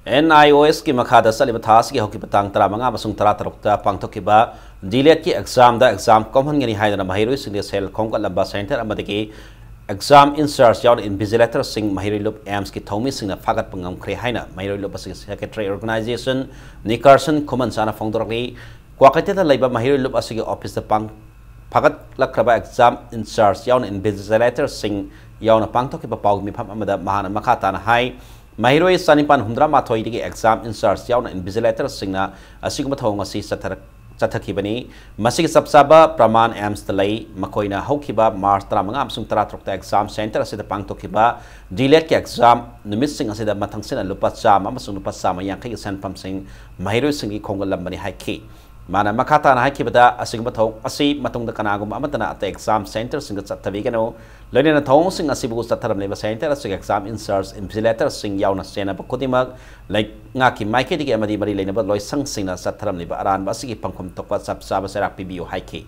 ꯑꯦꯟ ꯑꯥꯏ ꯑꯣ ꯑꯦꯁꯀꯤ ꯃꯈꯥꯗ ꯆꯠꯂꯤꯕ ꯊꯥ ꯑꯁꯤꯒꯤ ꯍꯧꯈꯤꯕ ꯇꯥꯡ ꯇꯔꯥꯃꯉꯥ ꯑꯃꯁꯨꯡ ꯇꯔꯥꯇꯔꯨꯛꯇ ꯄꯥꯡꯊꯣꯛꯈꯤꯕ ꯗꯤꯂꯦꯠꯀꯤ ꯑꯦꯛꯖꯥꯝꯗ ꯑꯦꯛꯖꯥꯝ ꯀꯣꯝꯍꯟꯒꯅꯤ ꯍꯥꯏꯗꯨꯅ ꯃꯍꯩꯔꯣꯏꯁꯤꯡꯗ ꯁꯦꯜ ꯈꯣꯝꯒꯠꯂꯝꯕ ꯁꯦꯟꯇꯔ ꯑꯃꯗꯒꯤ ꯑꯦꯛꯖꯥꯝ ꯏꯟꯆꯥꯔꯖ ꯌꯥꯎꯅ ꯏꯟꯚꯤꯖꯤꯂꯦꯇꯔꯁꯤꯡ ꯃꯍꯩꯔꯣꯏ ꯂꯨꯞ ꯑꯦꯝꯁꯀꯤ ꯊꯧꯃꯤꯁꯤꯡꯅ ꯐꯥꯒꯠꯄ ꯉꯝꯈ꯭ꯔꯦ ꯍꯥꯏꯅ ꯃꯍꯩꯔꯣꯏ ꯂꯨꯞ ꯑꯁꯤꯒꯤ ꯁꯦꯀ꯭ꯔꯦꯇꯔꯤ ꯑꯣꯔꯒꯅꯥꯏꯖꯦꯁꯟ ꯅꯤꯀꯥꯔꯁꯟ ꯈꯨꯃꯟꯆꯥꯅ ꯐꯣꯡꯗꯣꯔꯛꯂꯤ꯫ ꯀ꯭ꯋꯥꯀꯩꯊꯦꯜꯗ ꯂꯩꯕ ꯃꯍꯩꯔꯣꯏ ꯂꯨꯞ ꯑꯁꯤꯒꯤ ꯑꯣꯐꯤꯁꯇ ꯄꯥꯡ-, ꯐꯥꯒꯠꯂꯛꯈ꯭ꯔꯕ ꯑꯦꯛꯖꯥꯝ ꯏꯟꯆꯥꯔꯖ ꯌꯥꯎꯅ ꯏꯟꯚꯤꯖꯤꯂꯦꯇꯔꯁꯤꯡ ꯌꯥꯎꯅ ꯄꯥꯡꯊꯣꯛꯈꯤꯕ ꯄꯥꯎꯒꯤ ꯃꯤꯐꯝ ꯑꯃꯗ ꯃꯍꯥꯛꯅ ꯃꯈꯥ ꯇꯥꯅ ꯍꯥꯏ, ꯃꯍꯩꯔꯣꯏ ꯆꯅꯤꯄꯥꯟ ꯍꯨꯝꯗ꯭ꯔꯥꯃꯥꯊꯣꯏꯗꯒꯤ ꯑꯦꯛꯖꯥꯝ ꯏꯟꯆꯥꯔꯖ ꯌꯥꯎꯅ ꯏꯟꯚꯤꯖꯤꯂꯦꯇꯔꯁꯤꯡꯅ ꯑꯁꯤꯒꯨꯝꯕ ꯊꯧꯑꯣꯡ ꯑꯁꯤ ꯆꯠꯊꯔꯛ-, ꯆꯠꯊꯈꯤꯕꯅꯤ꯫ ꯃꯁꯤꯒꯤ ꯆꯞ ꯆꯥꯕ ꯄ꯭ꯔꯃꯥꯟ ꯑꯦꯝꯁꯇ ꯂꯩ꯫ ꯃꯈꯣꯏꯅ ꯍꯧꯈꯤꯕ ꯃꯥꯔꯆ ꯇꯔꯥꯃꯉꯥ ꯑꯃꯁꯨꯡ ꯇꯔꯥꯇꯔꯨꯛꯇ ꯑꯦꯛꯖꯥꯝ ꯁꯦꯟꯇꯔ ꯑꯁꯤꯗ ꯄꯥꯡꯊꯣꯛꯈꯤꯕ ꯗꯤꯂꯦꯠꯀꯤ ꯑꯦꯛꯖꯥꯝ ꯅꯨꯃꯤꯠꯁꯤꯡ ꯑꯁꯤꯗ ꯃꯊꯪꯁꯤꯠꯅ ꯂꯨꯄꯥ ꯆꯥꯝꯃ ꯑꯃꯁꯨꯡ ꯂꯨꯄꯥ ꯆꯥꯝꯃ ꯌꯥꯡꯈꯩꯒꯤ ꯁꯦꯟꯐꯝꯁꯤꯡ ꯃꯍꯩꯔꯣꯏꯁꯤꯡꯒꯤ ꯈꯣꯝꯒꯠꯂꯝꯕꯅꯤ ꯍꯥꯏꯈꯤ꯫ ꯃꯥꯅ ꯃꯈꯥ ꯇꯥꯅ ꯍꯥꯏꯈꯤꯕꯗ, ꯑꯁꯤꯒꯨꯝꯕ ꯊꯧꯑꯣꯡ ꯑꯁꯤ ꯃꯇꯨꯡꯗ ꯀꯅꯥꯒꯨꯝꯕ ꯑꯃꯠꯇꯅ ꯑꯇꯩ ꯑꯦꯛꯖꯥꯝ ꯁꯦꯟꯇꯔꯁꯤꯡꯗ ꯆꯠꯊꯕꯤꯒꯅꯨ꯫ ꯂꯣꯏꯅꯅ ꯊꯧꯑꯣꯡꯁꯤꯡ ꯑꯁꯤꯕꯨ ꯆꯠꯊꯔꯝꯂꯤꯕ ꯁꯦꯟꯇꯔ ꯑꯁꯤꯒꯤ ꯑꯦꯛꯖꯥꯝ ꯏꯟꯆꯥꯔꯖ ꯏꯟꯚꯤꯖꯤꯂꯦꯇꯔꯁꯤꯡ ꯌꯥꯎꯅ ꯆꯦꯟꯅꯕ ꯈꯨꯗꯤꯡꯃꯛ ꯂꯩꯉꯥꯛꯀꯤ ꯃꯥꯏꯀꯩꯗꯒꯤ ꯑꯃꯗꯤ ꯃꯔꯤ ꯂꯩꯅꯕ ꯂꯣꯏꯁꯪꯁꯤꯡꯅ ꯆꯠꯊꯔꯝꯂꯤꯕ ꯑꯔꯥꯟꯕ ꯑꯁꯤꯒꯤ ꯄꯪꯐꯝ ꯊꯣꯛꯄ ꯆꯞ ꯆꯥꯕ ꯆꯩꯔꯥꯛ ꯄꯤꯕꯤꯌꯨ ꯍꯥꯏꯈꯤ꯫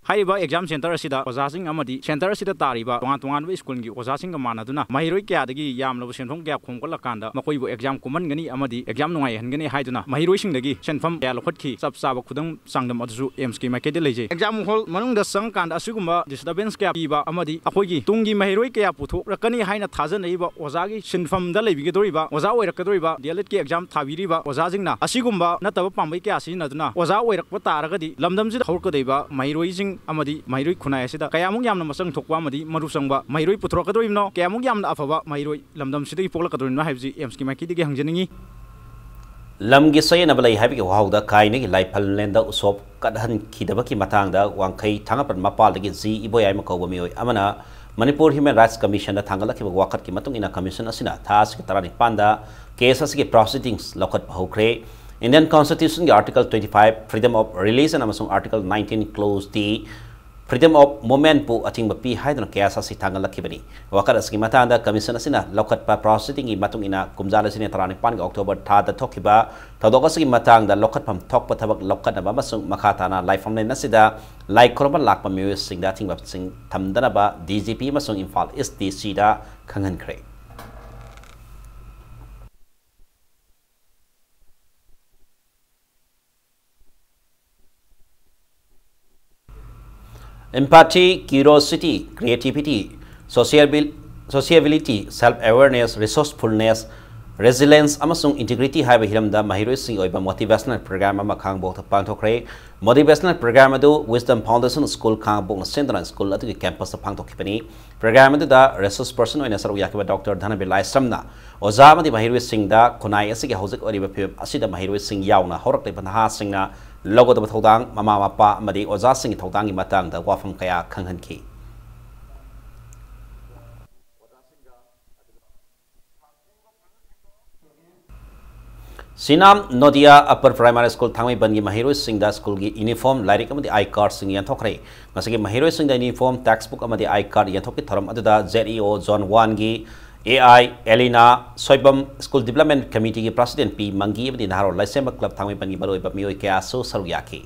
ꯍꯥꯏꯔꯤꯕ ꯑꯦꯛꯖꯥꯝ ꯁꯦꯟꯇꯔ ꯑꯁꯤꯗ ꯑꯣꯖꯥꯁꯤꯡ ꯑꯃꯗꯤ ꯁꯦꯟꯇꯔ ꯑꯁꯤꯗ ꯇꯥꯔꯤꯕ ꯇꯣꯉꯥꯟ ꯇꯣꯉꯥꯟꯕ ꯁ꯭ꯀꯨꯜꯒꯤ ꯑꯣꯖꯥꯁꯤꯡꯒ ꯃꯥꯟꯅꯗꯨꯅ ꯃꯍꯩꯔꯣꯏ ꯀꯌꯥꯗꯒꯤ ꯌꯥꯝꯂꯕ ꯁꯦꯟꯐꯝ ꯀꯌꯥ ꯈꯣꯝꯒꯠꯂꯀꯥꯟꯗ ꯃꯈꯣꯏꯕꯨ ꯑꯦꯛꯖꯥꯝ ꯀꯨꯝꯍꯟꯒꯅꯤ ꯑꯃꯗꯤ ꯑꯦꯛꯖꯥꯝ ꯅꯨꯡꯉꯥꯏꯍꯟꯒꯅꯤ ꯍꯥꯏꯗꯨꯅ ꯃꯍꯩꯔꯣꯏꯁꯤꯡꯗꯒꯤ ꯁꯦꯟꯐꯝ ꯀꯌꯥ ꯂꯧꯈꯠꯈꯤ꯫ ꯆꯞ ꯆꯥꯕ ꯈꯨꯗꯝ ꯆꯥꯡꯗꯝ ꯑꯗꯨꯁꯨ ꯑꯦꯝꯁꯀꯤ ꯃꯥꯏꯀꯩꯗ ꯂꯩꯖꯩ꯫ ꯑꯦꯛꯖꯥꯝ ꯍꯣꯜ ꯃꯅꯨꯡꯗ ꯆꯪꯀꯥꯟꯗ ꯑꯁꯤꯒꯨꯝꯕ ꯗꯤꯁꯇꯔꯕꯦꯟꯁ ꯀꯌꯥ ꯄꯤꯕ ꯑꯃꯗꯤ ꯑꯩꯈꯣꯏꯒꯤ ꯇꯨꯡꯒꯤ ꯃꯍꯩꯔꯣꯏ ꯀꯌꯥ ꯄꯨꯊꯣꯛꯂꯛꯀꯅꯤ ꯍꯥꯏꯅ ꯊꯥꯖꯅꯔꯤꯕ ꯑꯣꯖꯥꯒꯤ ꯁꯤꯟꯐꯝꯗ ꯂꯩꯕꯤꯒꯗꯧꯔꯤꯕ, ꯑꯣꯖꯥ ꯑꯣꯏꯔꯛꯀꯗꯧꯔꯤꯕ, ꯗꯤ ꯑꯦꯜ ꯑꯦꯗꯀꯤ ꯑꯦꯛꯖꯥꯝ ꯊꯥꯕꯤꯔꯤꯕ ꯑꯣꯖꯥꯁꯤꯡꯅ ꯑꯁꯤꯒꯨꯝꯕ ꯅꯠꯇꯕ ꯄꯥꯝꯕꯩ ꯀꯌꯥ ꯁꯤꯖꯤꯟꯅꯗꯨꯅ ꯑꯣꯖꯥ ꯑꯣꯏꯔꯛꯄ ꯇꯥꯔꯒꯗꯤ ꯂꯝꯗꯝꯁꯤꯗ ꯍꯧꯔꯛꯀꯗꯧꯔꯤꯕ ꯃꯍꯩꯔꯣꯏꯁꯤꯡ ꯑꯃꯗꯤ ꯃꯍꯩꯔꯣꯏ ꯈꯨꯟꯅꯥꯏ ꯑꯁꯤꯗ ꯀꯌꯥꯃꯨꯛ ꯌꯥꯝꯅ ꯃꯁꯛ ꯊꯣꯛꯄ ꯑꯃꯗꯤ ꯃꯔꯨ ꯆꯪꯕ ꯃꯍꯩꯔꯣꯏ ꯄꯨꯊꯣꯔꯛꯀꯗꯧꯔꯤꯕꯅꯣ, ꯀꯌꯥꯃꯨꯛ ꯌꯥꯝꯅ ꯑꯐꯕ ꯃꯍꯩꯔꯣꯏ ꯂꯝꯗꯝꯁꯤꯗꯒꯤ ꯄꯣꯛꯂꯛꯀꯗꯧꯔꯤꯕꯅꯣ ꯍꯥꯏꯕꯁꯤ ꯑꯦꯝꯁꯀꯤ ꯃꯥꯏꯀꯩꯗꯒꯤ ꯍꯪꯖꯅꯤꯡꯏ꯫ ꯂꯝꯒꯤ ꯆꯌꯦꯠꯅꯕ ꯂꯩ ꯍꯥꯏꯕꯒꯤ ꯋꯥꯍꯧꯗ ꯀꯥꯏꯅꯒꯤ ꯂꯥꯏꯐꯝꯂꯦꯟꯗ ꯎꯁꯣꯞ ꯀꯠꯍꯟꯈꯤꯗꯕꯒꯤ ꯃꯇꯥꯡꯗ ꯋꯥꯡꯈꯩ ꯊꯥꯡꯒꯄꯟ ꯃꯄꯥꯜꯗꯒꯤ ꯖꯤ ꯏꯕꯣꯌꯥꯏꯃ ꯀꯧꯕ ꯃꯤꯑꯣꯏ ꯑꯃꯅ ꯃꯅꯤꯄꯨꯔ ꯍ꯭ꯌꯨꯃꯦꯟ ꯔꯥꯏꯠꯁ ꯀꯃꯤꯁꯟꯗ ꯊꯥꯡꯒꯠꯂꯛꯈꯤꯕ ꯋꯥꯀꯠꯀꯤ ꯃꯇꯨꯡ ꯏꯟꯅ ꯀꯃꯤꯁꯟ ꯑꯁꯤꯅ ꯊꯥ ꯑꯁꯤꯒꯤ ꯇꯔꯥꯅꯤꯄꯥꯟꯗ ꯀꯦꯁ ꯑꯁꯤꯒꯤ ꯄ꯭ꯔꯣꯁꯤꯗꯤꯡꯁ ꯂꯧꯈꯠꯄ ꯍꯧꯈ꯭ꯔꯦ꯫ ꯏꯟꯗꯤꯌꯟ ꯀꯣꯟꯁꯇꯤꯇ꯭ꯌꯨꯁꯟꯒꯤ article twenty five, freedom of religion ꯑꯃꯁꯨꯡ article nineteen, clause D, freedom of movementꯄꯨ ꯑꯊꯤꯡꯕ ꯄꯤ ꯍꯥꯏꯗꯨꯅ ꯀꯦꯁ ꯑꯁꯤ ꯊꯥꯡꯒꯠꯂꯛꯈꯤꯕꯅꯤ꯫ ꯋꯥꯀꯠ ꯑꯁꯤꯒꯤ ꯃꯇꯥꯡꯗ ꯀꯃꯤꯁꯟ ꯑꯁꯤꯅ ꯂꯧꯈꯠꯄ ꯄ꯭ꯔꯣꯁꯤꯗꯤꯡꯒꯤ ꯃꯇꯨꯡ ꯏꯟꯅ ꯀꯨꯝꯖꯥ ꯂꯤꯁꯤꯡ ꯑꯅꯤ ꯇꯔꯥꯅꯤꯄꯥꯟꯒꯤ ꯑꯣꯛꯇꯣꯕꯔ ꯊꯥꯗ ꯊꯣꯛꯈꯤꯕ ꯊꯧꯗꯣꯛ ꯑꯁꯤꯒꯤ ꯃꯇꯥꯡꯗ ꯂꯧꯈꯠꯐꯝ ꯊꯣꯛꯄ ꯊꯕꯛ ꯂꯧꯈꯠꯅꯕ ꯑꯃꯁꯨꯡ ꯃꯈꯥ ꯇꯥꯅ ꯂꯥꯏꯐꯝꯂꯦꯟ ꯑꯁꯤꯗ ꯂꯥꯏ ꯈꯨꯔꯨꯝꯕ ꯂꯥꯛꯄ ꯃꯤꯑꯣꯏꯁꯤꯡꯗ ꯑꯊꯤꯡꯕꯁꯤꯡ ꯊꯝꯗꯅꯕ ꯗꯤ ꯖꯤ ꯄꯤ ꯑꯃꯁꯨꯡ ꯏꯝꯐꯥꯜ ꯏꯁ ꯗꯤ ꯁꯤꯗ ꯈꯪꯍꯟꯈ꯭ꯔꯦ꯫ Empathy, curiosity, creativity, sociabil-, sociability, self-awareness, resourcefulness, Resilience ꯑꯃꯁꯨꯡ Integrity ꯍꯥꯏꯕ ꯍꯤꯔꯝꯗ ꯃꯍꯩꯔꯣꯏꯁꯤꯡꯒꯤ ꯑꯣꯏꯕ motivational program ꯑꯃ ꯈꯥꯡꯉꯕꯣꯛꯇ ꯄꯥꯡꯊꯣꯛꯈ꯭ꯔꯦ꯫ Motivational program ꯑꯗꯨ Wisdom Foundation School ꯈꯥꯡꯉꯕꯣꯛꯅ ꯁꯤꯟꯗꯨꯅ ꯁ꯭ꯀꯨꯜ ꯑꯗꯨꯒꯤ campus ꯇ ꯄꯥꯡꯊꯣꯛꯈꯤꯕꯅꯤ꯫ Program ꯑꯗꯨꯗ resource person ꯑꯣꯏꯅ ꯁꯔꯨꯛ ꯌꯥꯈꯤꯕ ꯗꯣꯛꯇꯔ ꯙꯅꯕꯤꯔ ꯂꯥꯏꯁ꯭ꯔꯝꯅ ꯑꯣꯖꯥ ꯑꯃꯗꯤ ꯃꯍꯩꯔꯣꯏꯁꯤꯡꯗ ꯈꯨꯟꯅꯥꯏ ꯑꯁꯤꯒꯤ ꯍꯧꯖꯤꯛ ꯑꯣꯏꯔꯤꯕ ꯐꯤꯕꯝ ꯑꯁꯤꯗ ꯃꯍꯩꯔꯣꯏꯁꯤꯡ ꯌꯥꯎꯅ ꯍꯧꯔꯛꯂꯤꯕ ꯅꯍꯥꯁꯤꯡꯅ ꯂꯧꯒꯗꯕ ꯊꯧꯗꯥꯡ, ꯃꯃꯥ ꯃꯄꯥ ꯑꯃꯗꯤ ꯑꯣꯖꯥꯁꯤꯡꯒꯤ ꯊꯧꯗꯥꯡꯒꯤ ꯃꯇꯥꯡꯗ ꯋꯥꯐꯝ ꯀꯌꯥ ꯈꯪꯍꯟꯈꯤ꯫ ꯁꯤꯅꯥꯝ ꯅꯣꯗꯤꯌꯥ Upper Primary School ꯊꯥꯡꯃꯩꯕꯟꯒꯤ ꯃꯍꯩꯔꯣꯏꯁꯤꯡꯗ ꯁ꯭ꯀꯨꯜꯒꯤ ꯌꯨꯅꯤꯐꯣꯔꯝ, ꯂꯥꯏꯔꯤꯛ ꯑꯃꯗꯤ I card ꯁꯤꯡ ꯌꯦꯟꯊꯣꯛꯈ꯭ꯔꯦ꯫ ꯉꯁꯤꯒꯤ ꯃꯍꯩꯔꯣꯏꯁꯤꯡꯗ ꯌꯨꯅꯤꯐꯣꯔꯝ, text book ꯑꯃꯗꯤ I card ꯌꯦꯟꯊꯣꯛꯄꯒꯤ ꯊꯧꯔꯝ ꯑꯗꯨꯗ Z E O Zone one ꯒꯤ A I ꯑꯦꯂꯤꯅꯥ Soibam, School Development Committee ꯒꯤ President P ꯃꯪꯒꯤ ꯑꯃꯗꯤ ꯅꯍꯥꯔꯣꯜ ꯂꯥꯏꯁꯦꯝꯕ club ꯊꯥꯡꯃꯩꯕꯟꯒꯤ ꯃꯔꯨꯑꯣꯏꯕ ꯃꯤꯑꯣꯏ ꯀꯌꯥꯁꯨ ꯁꯔꯨꯛ ꯌꯥꯈꯤ꯫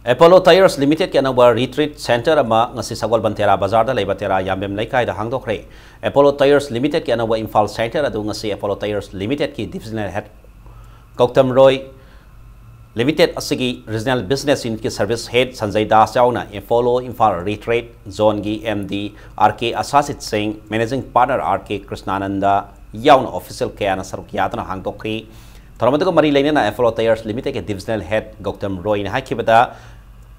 Apollo Tyres Limited ꯀꯤ ꯑꯅꯧꯕ retreat center ꯑꯃ ꯉꯁꯤ ꯁꯒꯣꯜꯕꯟ ꯇꯦꯔꯥ ꯕꯖꯥꯔꯗ ꯂꯩꯕ ꯇꯦꯔꯥ ꯌꯥꯝꯕꯦꯝ ꯂꯩꯀꯥꯏꯗ ꯍꯥꯡꯗꯣꯛꯈ꯭ꯔꯦ꯫ Apollo Tyres Limited ꯀꯤ ꯑꯅꯧꯕ ꯏꯝꯐꯥꯜ center ꯑꯗꯨ ꯉꯁꯤ Apollo Tyres Limited ꯀꯤ Divisional Head ꯒꯧꯇꯝ ꯔꯣꯏ, Limited ꯑꯁꯤꯒꯤ Regional Business Unit ꯀꯤ Service Head ꯁꯟꯖꯌ ꯗꯥꯁ ꯌꯥꯎꯅ Apollo ꯏꯝꯐꯥꯜ retreat zone ꯒꯤ M D R K ꯑꯁꯥꯁꯤꯠ ꯁꯤꯡ, Managing Partner R K ꯀ꯭ꯔꯤꯁꯅꯥꯅꯟꯗ ꯌꯥꯎꯅ official ꯀꯌꯥꯅ ꯁꯔꯨꯛ ꯌꯥꯗꯨꯅ ꯍꯥꯡꯗꯣꯛꯈ꯭ꯔꯤ꯫ ꯊꯧꯔꯝ ꯑꯗꯨꯒ ꯃꯔꯤ ꯂꯩꯅꯅ Apollo Tyres Limited ꯀꯤ Divisional Head Gautam ꯔꯣꯏꯅ ꯍꯥꯏꯈꯤꯕꯗ,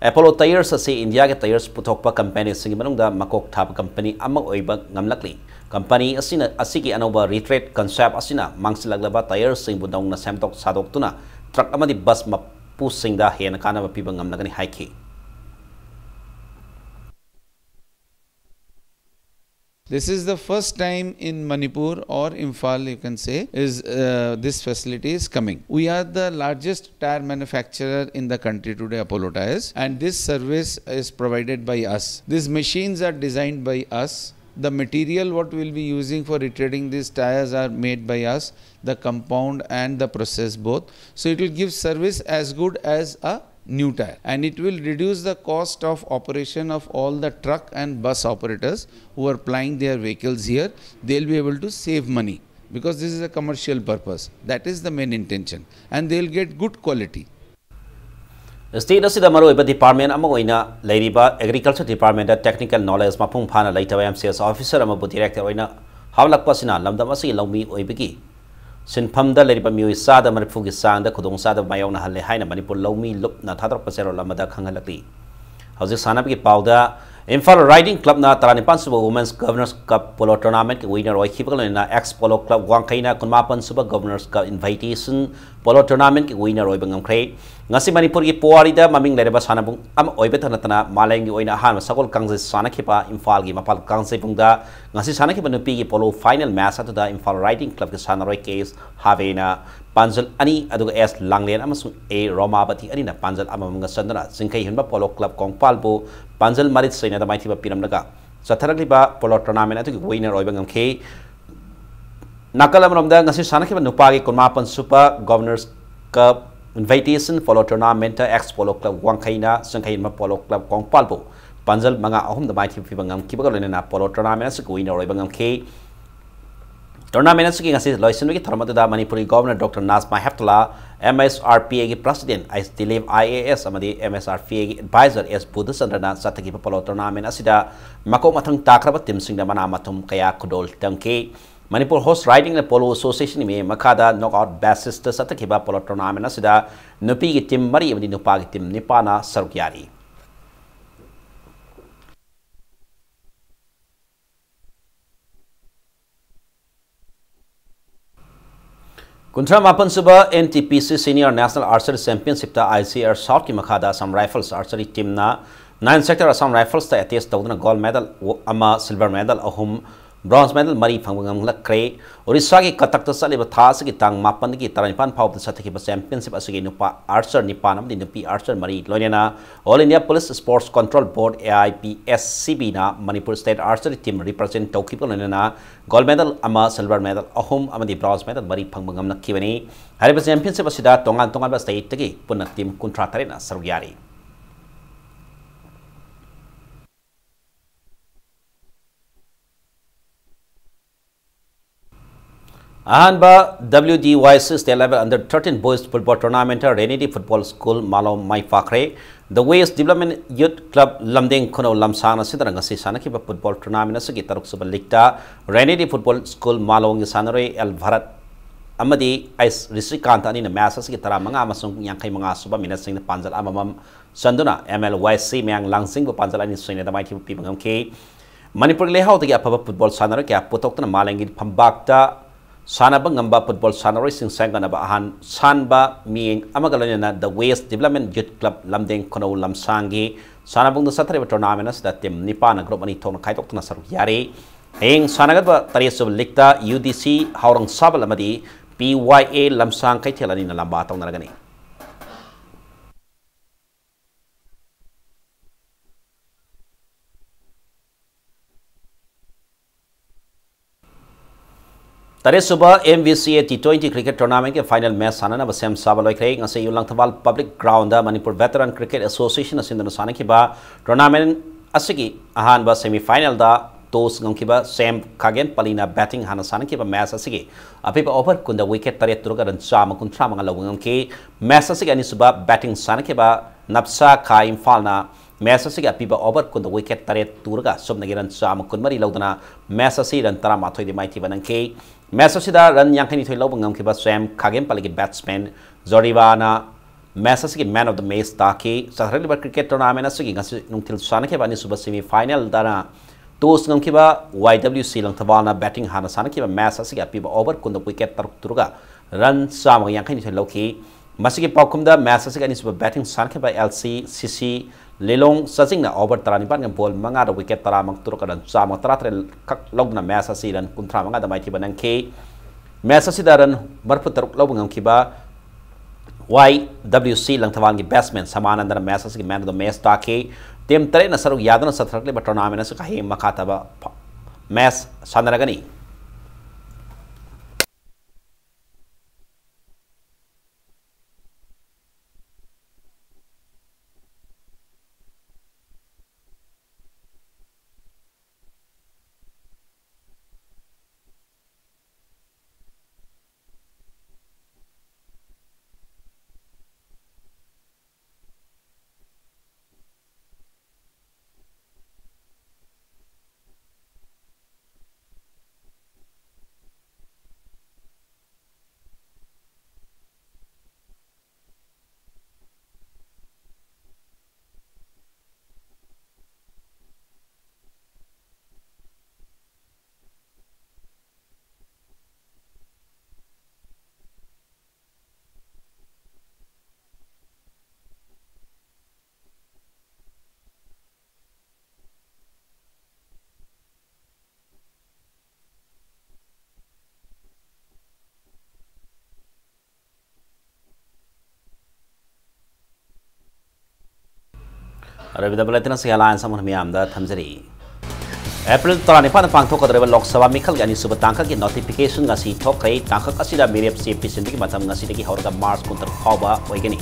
Apollo Tyres ꯑꯁꯤ ꯏꯟꯗꯤꯌꯥꯒꯤ tyres ꯄꯨꯊꯣꯛꯄ company ꯁꯤꯡꯒꯤ ꯃꯅꯨꯡꯗ ꯃꯀꯣꯛ ꯊꯥꯕ company ꯑꯃ ꯑꯣꯏꯕ ꯉꯝꯂꯛꯂꯤ꯫ Company ꯑꯁꯤꯅ, ꯑꯁꯤꯒꯤ ꯑꯅꯧꯕ retread concept ꯑꯁꯤꯅ ꯃꯥꯡꯁꯤꯜꯂꯛꯂꯕ tyres ꯁꯤꯡꯕꯨ ꯅꯧꯅ ꯁꯦꯝꯗꯣꯛ ꯁꯥꯗꯣꯛꯇꯨꯅ truck ꯑꯃꯗꯤ bus ꯃꯄꯨꯁꯤꯡꯗ ꯍꯦꯟꯅ ꯀꯥꯟꯅꯕ ꯄꯤꯕ ꯉꯝꯂꯒꯅꯤ ꯍꯥꯏꯈꯤ꯫ This is the first time in Manipur or Imphal, you can say, is, uh, this facility is coming. We are the largest tire manufacturer in the country today, Apollo Tyres, and this service is provided by us. These machines are designed by us. The material what we'll be using for retreading these tires are made by us, the compound and the process both. So it will give service as good as a new tire, and it will reduce the cost of operation of all the truck and bus operators who are plying their vehicles here. They'll be able to save money because this is a commercial purpose. That is the main intention, and they'll get good quality. State ꯑꯁꯤꯗ ꯃꯔꯨꯑꯣꯏꯕ department ꯑꯃ ꯑꯣꯏꯅ ꯂꯩꯔꯤꯕ Agriculture Department ꯇ technical knowledge ꯃꯄꯨꯡ ꯐꯥꯅ ꯂꯩꯇꯕ M C S officer ꯑꯃꯕꯨ director ꯑꯣꯏꯅ ꯍꯥꯞꯂꯛꯄ ꯑꯁꯤꯅ ꯂꯝꯗꯝ ꯑꯁꯤꯒꯤ ꯂꯧꯃꯤ ꯑꯣꯏꯕꯒꯤ ꯁꯤꯟꯐꯝꯗ ꯂꯩꯔꯤꯕ ꯃꯤꯑꯣꯏ ꯆꯥꯗ ꯃꯔꯤꯐꯨꯒꯤ ꯆꯥꯡꯗ ꯈꯨꯗꯣꯡꯆꯥꯗꯕ ꯃꯥꯌꯣꯛꯅꯍꯜꯂꯦ ꯍꯥꯏꯅ ꯃꯅꯤꯄꯨꯔ ꯂꯧꯃꯤ ꯂꯨꯞꯅ ꯊꯥꯗꯣꯔꯛꯄ ꯆꯦꯔꯣꯜ ꯑꯃꯗ ꯈꯪꯍꯜꯂꯛꯂꯤ꯫ ꯍꯧꯖꯤꯛ ꯁꯥꯟꯅꯕꯒꯤ ꯄꯥꯎꯗ, ꯏꯝꯐꯥꯜ Riding Club ꯅ ꯇꯔꯥꯅꯤꯄꯥꯟ ꯁꯨꯕ Women's Governors Cup Polo Tournament ꯀꯤ winner ꯑꯣꯏꯈꯤꯕꯒ ꯂꯣꯏꯅꯅ ex Polo Club ꯋꯥꯡꯈꯩꯅ ꯀꯨꯟꯃꯥꯄꯟ ꯁꯨꯕ Governors Cup Invitation Polo Tournament ꯀꯤ winner ꯑꯣꯏꯕ ꯉꯝꯈ꯭ꯔꯦ꯫ ꯉꯁꯤ ꯃꯅꯤꯄꯨꯔꯒꯤ ꯄꯨꯋꯥꯔꯤꯗ ꯃꯃꯤꯡ ꯂꯩꯔꯕ ꯁꯥꯟꯅꯕꯨꯡ ꯑꯃ ꯑꯣꯏꯕꯇ ꯅꯠꯇꯅ ꯃꯥꯂꯦꯝꯒꯤ ꯑꯣꯏꯅ ꯑꯍꯥꯟꯕ ꯁꯒꯣꯜ ꯀꯥꯡꯖꯩ ꯁꯥꯟꯅꯈꯤꯕ ꯏꯝꯐꯥꯜꯒꯤ ꯃꯄꯥꯜ ꯀꯥꯡꯖꯩꯕꯨꯡꯗ ꯉꯁꯤ ꯁꯥꯟꯅꯈꯤꯕ ꯅꯨꯄꯤꯒꯤ polo final match ꯑꯗꯨꯗ ꯏꯝꯐꯥꯜ Riding Club ꯀꯤ ꯁꯥꯟꯅꯔꯣꯏ K S ꯍꯥꯕꯦꯅ ꯄꯥꯟꯖꯜ ꯑꯅꯤ, ꯑꯗꯨꯒ S ꯂꯥꯡꯂꯦꯟ ꯑꯃꯁꯨꯡ A ꯔꯣꯃꯥꯕꯇꯤ ꯑꯅꯤꯅ ꯄꯥꯟꯖꯜ ꯑꯃꯃꯝꯒ ꯆꯟꯗꯨꯅ ꯆꯤꯡꯈꯩ ꯍꯨꯟꯕ Polo Club ꯀꯣꯡꯄꯥꯜꯕꯨ ꯄꯥꯟꯖꯜ ꯃꯔꯤ ꯆꯩꯅꯗ ꯃꯥꯏꯊꯤꯕ ꯄꯤꯔꯝꯂꯒ ꯆꯠꯊꯔꯛꯂꯤꯕ polo tournament ꯑꯗꯨꯒꯤ winner ꯑꯣꯏꯕ ꯉꯝꯈꯤ꯫ ꯅꯥꯀꯜ ꯑꯃꯔꯣꯝꯗ ꯉꯁꯤ ꯁꯥꯟꯅꯈꯤꯕ ꯅꯨꯄꯥꯒꯤ ꯀꯨꯟꯃꯥꯄꯟ ꯁꯨꯕ Governors Cup Invitation Polo Tournament ꯇ ex Polo Club ꯋꯥꯡꯈꯩꯅ ꯆꯤꯡꯈꯩ ꯍꯨꯟꯕ Polo Club ꯀꯣꯡꯄꯥꯜꯕꯨ ꯄꯥꯟꯖꯜ ꯃꯉꯥ ꯑꯍꯨꯝꯗ ꯃꯥꯏꯊꯤꯕ ꯄꯤꯕ ꯉꯝꯈꯤꯕꯒ ꯂꯣꯏꯅꯅ polo tournament ꯑꯁꯤꯒꯤ winner ꯑꯣꯏꯕ ꯉꯝꯈꯤ꯫ Tournament ꯑꯁꯤꯒꯤ ꯉꯁꯤ ꯂꯣꯏꯁꯤꯟꯕꯒꯤ ꯊꯧꯔꯝ ꯑꯗꯨꯗ ꯃꯅꯤꯄꯨꯔꯒꯤ Governor Doctor Najma Heptulla, M S R P A ꯒꯤ President H Dilip I A S ꯑꯃꯗꯤ M S R P A ꯒꯤ advisor S ꯕꯨꯙꯆꯟꯗ꯭ꯔꯅ ꯆꯠꯊꯈꯤꯕ polo tournament ꯑꯁꯤꯗ ꯃꯀꯣꯛ ꯃꯊꯪ ꯇꯥꯈ꯭ꯔꯕ team ꯁꯤꯡꯗ ꯃꯅꯥ ꯃꯊꯨꯝ ꯀꯌꯥ ꯈꯨꯗꯣꯜ ꯇꯝꯈꯤ꯫ Manipur Horse Riding and Polo Association ꯒꯤ ꯃꯈꯥꯗ knockout basis ꯇ ꯆꯠꯊꯈꯤꯕ polo tournament ꯑꯁꯤꯗ ꯅꯨꯄꯤꯒꯤ team ꯃꯔꯤ ꯑꯃꯗꯤ ꯅꯨꯄꯥꯒꯤ team ꯅꯤꯄꯥꯟꯅ ꯁꯔꯨꯛ ꯌꯥꯔꯤ꯫ ꯀꯨꯟꯊ꯭ꯔꯥ ꯃꯥꯄꯟ ꯁꯨꯕ N T P C Senior National Archery Championship ꯇ I C R South ꯀꯤ ꯃꯈꯥꯗ Assam Rifles Archery Team ꯅ Nine Sector Assam Rifles ꯇ attach ꯇꯧꯗꯨꯅ gold medal ꯑꯃ, silver medal ꯑꯍꯨꯝ, bronze medal ꯃꯔꯤ ꯐꯪꯕ ꯉꯝꯂꯛꯈ꯭ꯔꯦ꯫ Orissa ꯒꯤ Cuttack ꯇ ꯆꯠꯂꯤꯕ ꯊꯥ ꯑꯁꯤꯒꯤ ꯇꯥꯡ ꯃꯥꯄꯟꯗꯒꯤ ꯇꯔꯥꯅꯤꯄꯥꯟ ꯐꯥꯎꯕꯗ ꯆꯠꯊꯈꯤꯕ championship ꯑꯁꯤꯒꯤ ꯅꯨꯄꯥ archer ꯅꯤꯄꯥꯟ ꯑꯃꯗꯤ ꯅꯨꯄꯤ archer ꯃꯔꯤ ꯂꯣꯏꯅꯅ All India Police Sports Control Board, A I P S C B ꯅ Manipur State Archery Team represent ꯇꯧꯈꯤꯕꯒ ꯂꯣꯏꯅꯅ gold medal ꯑꯃ, silver medal ꯑꯍꯨꯝ ꯑꯃꯗꯤ bronze medal ꯃꯔꯤ ꯐꯪꯕ ꯉꯝꯂꯛꯈꯤꯕꯅꯤ꯫ ꯍꯥꯏꯔꯤꯕ championship ꯑꯁꯤꯗ ꯇꯣꯉꯥꯟ ꯇꯣꯉꯥꯟꯕ state ꯇꯒꯤ ꯄꯨꯟꯅ team ꯀꯨꯟꯊ꯭ꯔꯥ ꯇꯔꯦꯠꯅ ꯁꯔꯨꯛ ꯌꯥꯔꯤ꯫ ꯑꯍꯥꯟꯕ W D Y C State Level Under thirteen Boys Football Tournament Renity Football School Malom my ꯄꯥꯛꯈ꯭ꯔꯦ꯫ The West Development Youth Club ꯂꯝꯗꯦꯡ ꯈꯨꯅꯧ ꯂꯝꯁꯥꯡꯅ ꯁꯤꯟꯗꯨꯅ ꯉꯁꯤ ꯁꯥꯟꯅꯈꯤꯕ football tournament ꯑꯁꯤꯒꯤ ꯇꯔꯨꯛ ꯁꯨꯕ league ꯇ Renity Football School ꯃꯥꯂꯣꯝꯒꯤ ꯁꯥꯟꯅꯔꯣꯏ ꯑꯦꯜ ꯚꯥꯔꯠ ꯑꯃꯗꯤ ꯑꯩꯁ ꯔꯤꯁꯤꯀꯥꯟꯇ ꯑꯅꯤꯅ match ꯑꯁꯤꯒꯤ ꯇꯔꯥꯃꯉꯥ ꯑꯃꯁꯨꯡ ꯌꯥꯡꯈꯩ ꯃꯉꯥ ꯁꯨꯕ minute ꯁꯤꯡꯗ ꯄꯥꯟꯖꯜ ꯑꯃꯃꯝ ꯆꯟꯗꯨꯅ M L Y C ꯃꯌꯥꯡ ꯂꯥꯡꯖꯤꯡꯕꯨ ꯄꯥꯟꯖꯜ ꯑꯅꯤ ꯁꯣꯏꯅꯗ ꯃꯥꯏꯊꯤꯕ ꯄꯤꯕ ꯉꯝꯈꯤ꯫ ꯃꯅꯤꯄꯨꯔꯒꯤ ꯂꯩꯍꯥꯎꯗꯒꯤ ꯑꯐꯕ football ꯁꯥꯟꯅꯔꯣꯏ ꯀꯌꯥ ꯄꯨꯊꯣꯛꯇꯨꯅ ꯃꯥꯂꯦꯝꯒꯤ ꯐꯝꯕꯥꯛꯇ ꯁꯥꯟꯅꯕ ꯉꯝꯕ football ꯁꯥꯟꯅꯔꯣꯏꯁꯤꯡ ꯁꯦꯝꯒꯠꯅꯕ ꯑꯍꯥꯟ ꯁꯥꯟꯕ ꯃꯤꯠꯌꯦꯡ ꯑꯃꯒ ꯂꯣꯏꯅꯅ The West Development Youth Club ꯂꯝꯗꯦꯡ ꯈꯨꯅꯧ ꯂꯝꯁꯥꯡꯒꯤ ꯁꯥꯟꯅꯕꯨꯡꯗ ꯆꯠꯊꯔꯤꯕ tournament ꯑꯁꯤꯗ team ꯅꯤꯄꯥꯟꯅ group ꯑꯅꯤ ꯊꯣꯛꯅ ꯈꯥꯏꯗꯣꯛꯇꯨꯅ ꯁꯔꯨꯛ ꯌꯥꯔꯤ꯫ ꯍꯌꯦꯡ ꯁꯥꯟꯅꯒꯗꯕ ꯇꯔꯦꯠ ꯁꯨꯕ league ꯇ U D C ꯍꯥꯎꯔꯪ ꯁꯥꯕꯜ ꯑꯃꯗꯤ P Y A ꯂꯝꯁꯥꯡ ꯀꯩꯊꯦꯜ ꯑꯅꯤꯅ ꯂꯝꯕꯥ ꯇꯧꯅꯔꯒꯅꯤ꯫ ꯇꯔꯦꯠ ꯁꯨꯕ M V C A T twenty cricket tournament ꯀꯤ final match ꯁꯥꯟꯅꯅꯕ ꯁꯦꯝ ꯁꯥꯕ ꯂꯣꯏꯈ꯭ꯔꯦ꯫ ꯉꯁꯤ ꯑꯌꯨꯛ ꯂꯪꯊꯕꯥꯜ public ground ꯗ ꯃꯅꯤꯄꯨꯔ veteran cricket association ꯅ ꯁꯤꯟꯗꯨꯅ ꯁꯥꯟꯅꯈꯤꯕ tournament ꯑꯁꯤꯒꯤ ꯑꯍꯥꯟꯕ semi final ꯗ toss ꯉꯝꯈꯤꯕ ꯁꯦꯝ ꯈꯥꯒꯦꯟꯄꯜꯂꯤꯅ batting ꯍꯥꯟꯅ ꯁꯥꯟꯅꯈꯤꯕ match ꯑꯁꯤꯒꯤ ꯑꯄꯤꯕ over ꯀꯨꯟꯗ wicket ꯇꯔꯦꯠ ꯇꯨꯔꯒ run ꯆꯥꯝꯃ ꯀꯨꯟꯊ꯭ꯔꯥ ꯃꯉꯥ ꯂꯧꯕ ꯉꯝꯈꯤ꯫ Match ꯑꯁꯤꯒꯤ ꯑꯅꯤꯁꯨꯕ batting ꯁꯥꯟꯅꯈꯤꯕ ꯅꯞꯁꯥ ꯈꯥ ꯏꯝꯐꯥꯜꯅ match ꯑꯁꯤꯒꯤ ꯑꯄꯤꯕ over ꯀꯨꯟꯗ wicket ꯇꯔꯦꯠ ꯇꯨꯔꯒ ꯁꯨꯞꯅꯒꯤ run ꯆꯥꯝꯃ ꯀꯨꯟꯃꯔꯤ ꯂꯧꯗꯨꯅ match ꯑꯁꯤ run ꯇꯔꯥꯃꯥꯊꯣꯏꯗ ꯃꯥꯏꯊꯤꯕ ꯅꯪꯈꯤ꯫ Match ꯑꯁꯤꯗ run ꯌꯥꯡꯈꯩꯅꯤꯊꯣꯏ ꯂꯧꯕ ꯉꯝꯈꯤꯕ ꯁ꯭ꯋꯦꯝ ꯈꯥꯒꯦꯝꯄꯜꯂꯤꯒꯤ batsman ꯖꯣꯔꯤꯕꯥꯅ match ꯑꯁꯤꯒꯤ man of the match ꯇꯥꯈꯤ꯫ ꯆꯠꯊꯔꯛꯂꯤꯕ cricket tournament ꯑꯁꯤꯒꯤ ꯉꯁꯤ ꯅꯨꯡꯊꯤꯜ ꯁꯥꯟꯅꯈꯤꯕ ꯑꯅꯤꯁꯨꯕ semi final ꯗꯅ toss ꯉꯝꯈꯤꯕ Y W C ꯂꯪꯊꯕꯥꯜꯅ batting ꯍꯥꯟꯅ ꯁꯥꯟꯅꯈꯤꯕ match ꯑꯁꯤꯒꯤ ꯑꯄꯤꯕ over ꯀꯨꯟꯗ wicket ꯇꯔꯨꯛ ꯇꯨꯔꯒ run ꯆꯥꯝꯃꯒ ꯌꯥꯡꯈꯩꯅꯤꯊꯣꯏ ꯂꯧꯈꯤ꯫ ꯃꯁꯤꯒꯤ ꯄꯥꯎꯈꯨꯝꯗ match ꯑꯁꯤꯒꯤ ꯑꯅꯤꯁꯨꯕ batting ꯁꯥꯟꯅꯈꯤꯕ L C C C ꯂꯤꯂꯣꯡ ꯆꯥꯖꯤꯡꯅ over ꯇꯔꯥꯅꯤꯄꯥꯟꯒ ball ꯃꯉꯥꯗ wicket ꯇꯔꯥꯃꯉꯥ ꯇꯨꯔꯒ run ꯆꯥꯝꯃ ꯇꯔꯥꯇꯔꯦꯠ ꯈꯛ ꯂꯧꯗꯨꯅ match ꯑꯁꯤ run ꯀꯨꯟꯊ꯭ꯔꯥ ꯃꯉꯥꯗ ꯃꯥꯏꯊꯤꯕ ꯅꯪꯈꯤ꯫ Match ꯑꯁꯤꯗ run ꯃꯔꯤꯐꯨ ꯇꯔꯨꯛ ꯂꯧꯕ ꯉꯝꯈꯤꯕ Y W C ꯂꯪꯊꯕꯥꯜꯒꯤ batsman ꯁꯃꯥꯅꯟꯗꯅ match ꯑꯁꯤꯒꯤ man of the match ꯇꯥꯈꯤ꯫ Team ꯇꯔꯦꯠꯅ ꯁꯔꯨꯛ ꯌꯥꯗꯨꯅ ꯆꯠꯊꯔꯛꯂꯤꯕ tournament ꯑꯁꯤ ꯍꯌꯦꯡ ꯃꯈꯥ ꯇꯥꯕ ꯐ-, match ꯁꯥꯟꯅꯔꯒꯅꯤ꯫ ꯑꯔꯣꯏꯕꯗ ꯕꯨꯂꯦꯇꯤꯟ ꯑꯁꯤꯒꯤ ꯍꯦꯗꯂꯥꯏꯟꯁ ꯑꯃꯨꯛ ꯃꯤꯌꯥꯝꯗ ꯊꯝꯖꯔꯤ꯫ ꯑꯦꯄ꯭ꯔꯤꯜ ꯇꯔꯥꯅꯤꯄꯥꯟꯗ ꯄꯥꯡꯊꯣꯛꯀꯗꯧꯔꯤꯕ ꯂꯣꯛ ꯁꯚꯥ ꯃꯤꯈꯜꯒꯤ ꯑꯅꯤꯁꯨꯕ ꯇꯥꯡꯀꯛꯀꯤ ꯅꯣꯇꯤꯐꯤꯀꯦꯁꯟ ꯉꯁꯤ ꯊꯣꯛꯈ꯭ꯔꯦ꯫ ꯇꯥꯡꯀꯛ ꯑꯁꯤꯗ ꯃꯤꯔꯦꯞ ꯆꯦ ꯄꯤꯁꯤꯟꯕꯒꯤ ꯃꯇꯝ ꯉꯁꯤꯗꯒꯤ ꯍꯧꯔꯒ ꯃꯥꯔꯆ ꯀꯨꯟꯇꯔꯨꯛ ꯐꯥꯎꯕ ꯑꯣꯏꯒꯅꯤ꯫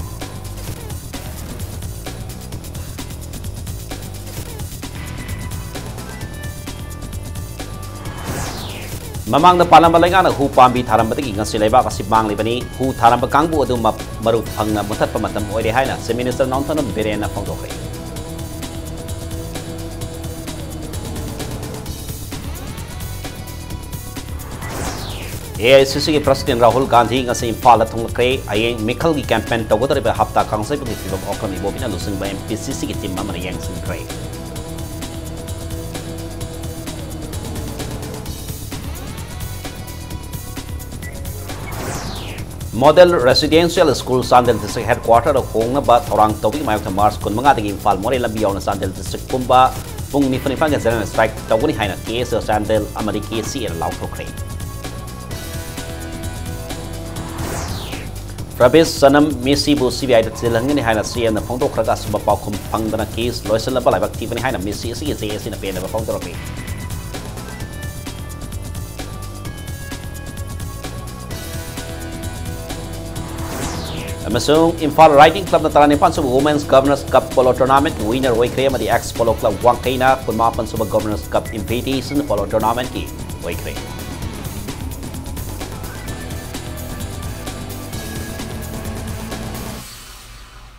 ꯃꯃꯥꯡꯗ ꯄꯥꯜꯂꯝꯕ ꯂꯩꯉꯥꯛꯅ ꯍꯨ ꯄꯥꯝꯕꯤ ꯊꯥꯔꯝꯕꯗꯒꯤ ꯉꯁꯤ ꯂꯩꯕꯥꯛ ꯑꯁꯤ ꯃꯥꯡꯂꯤꯕꯅꯤ꯫ ꯍꯨ ꯊꯥꯔꯝꯕ ꯀꯥꯡꯕꯨ ꯑꯗꯨ ꯃ-, ꯃꯔꯨ ꯐꯪꯅ ꯃꯨꯊꯠꯄ ꯃꯇꯝ ꯑꯣꯏꯔꯦ ꯍꯥꯏꯅ Chief Minister ꯅꯣꯡꯊꯣꯝꯕꯝ ꯕꯤꯔꯦꯟꯅ ꯐꯣꯡꯗꯣꯛꯈ꯭ꯔꯦ꯫ AICCꯒꯤ President ꯔꯥꯍꯨꯜ ꯒꯥꯟꯙꯤ ꯉꯁꯤ ꯏꯝꯐꯥꯜꯗ ꯊꯨꯡꯂꯛꯈ꯭ꯔꯦ꯫ ꯍꯌꯦꯡ ꯃꯤꯈꯜꯒꯤ campaign ꯇꯧꯒꯗꯧꯔꯤꯕ ꯍꯞꯇꯥ ꯀꯥꯡꯖꯩꯕꯨꯡꯒꯤ ꯐꯤꯕꯝ ꯑꯣꯀ꯭ꯔꯝ ꯏꯕꯣꯕꯤꯅ ꯂꯨꯆꯤꯡꯕ MPCCꯒꯤ team ꯑꯃꯅ ꯌꯦꯡꯁꯤꯟꯈ꯭ꯔꯦ꯫ Model Residential School Chandel District Headquarterꯗ ꯍꯣꯡꯅꯕ ꯊꯧꯔꯥꯡ ꯇꯧꯕꯒꯤ ꯃꯥꯌꯣꯛꯇ ꯃꯥꯔꯆ ꯀꯨꯟꯃꯉꯥꯗꯒꯤ ꯏꯝꯐꯥꯜ ꯃꯣꯔꯦ ꯂꯝꯕꯤ ꯌꯧꯅ ꯆꯥꯟꯗꯦꯜ district ꯄꯨꯝꯕ ꯄꯨꯡ ꯅꯤꯐꯨ ꯅꯤꯄꯥꯟꯒꯤ general strike ꯇꯧꯒꯅꯤ ꯍꯥꯏꯅ KSO ꯆꯥꯟꯗꯦꯜ ꯑꯃꯗꯤ KCAꯅ ꯂꯥꯎꯊꯣꯛꯈ꯭ꯔꯦ꯫ ꯄ꯭ꯔꯕꯤꯁ ꯁꯅꯝ ꯃꯦꯁꯤꯕꯨ CBIꯗ ꯊꯤꯜꯍꯟꯒꯅꯤ ꯍꯥꯏꯅ CMꯅ ꯐꯣꯡꯗꯣꯛꯈ꯭ꯔꯒ ꯑꯆꯨꯝꯕ ꯄꯥꯎꯈꯨꯝ ꯐꯪꯗꯅ case ꯂꯣꯏꯁꯤꯜꯂꯕ ꯂꯥꯏꯕꯛ ꯊꯤꯕꯅꯤ ꯍꯥꯏꯅ ꯃꯦꯁꯤ ꯑꯁꯤꯒꯤ JACꯅ ꯄꯦꯟꯗꯕ ꯐꯣꯡꯗꯣꯔꯛꯂꯤ꯫ ꯑꯃꯁꯨꯡ ꯏꯝꯐꯥꯜ Riding Clubꯅ ꯇꯔꯥꯅꯤꯄꯥꯟ ꯁꯨꯕ Women's Governors Cup Polo Tournamentꯀꯤ winner ꯑꯣꯏꯈ꯭ꯔꯦ ꯑꯃꯗꯤ Ex Polo Club ꯋꯥꯡꯈꯩꯅ ꯀꯨꯟꯃꯥꯄꯟ ꯁꯨꯕ Governors Cup Invitation Polo Tournamentꯀꯤ ꯑꯣꯏꯈ꯭ꯔꯦ꯫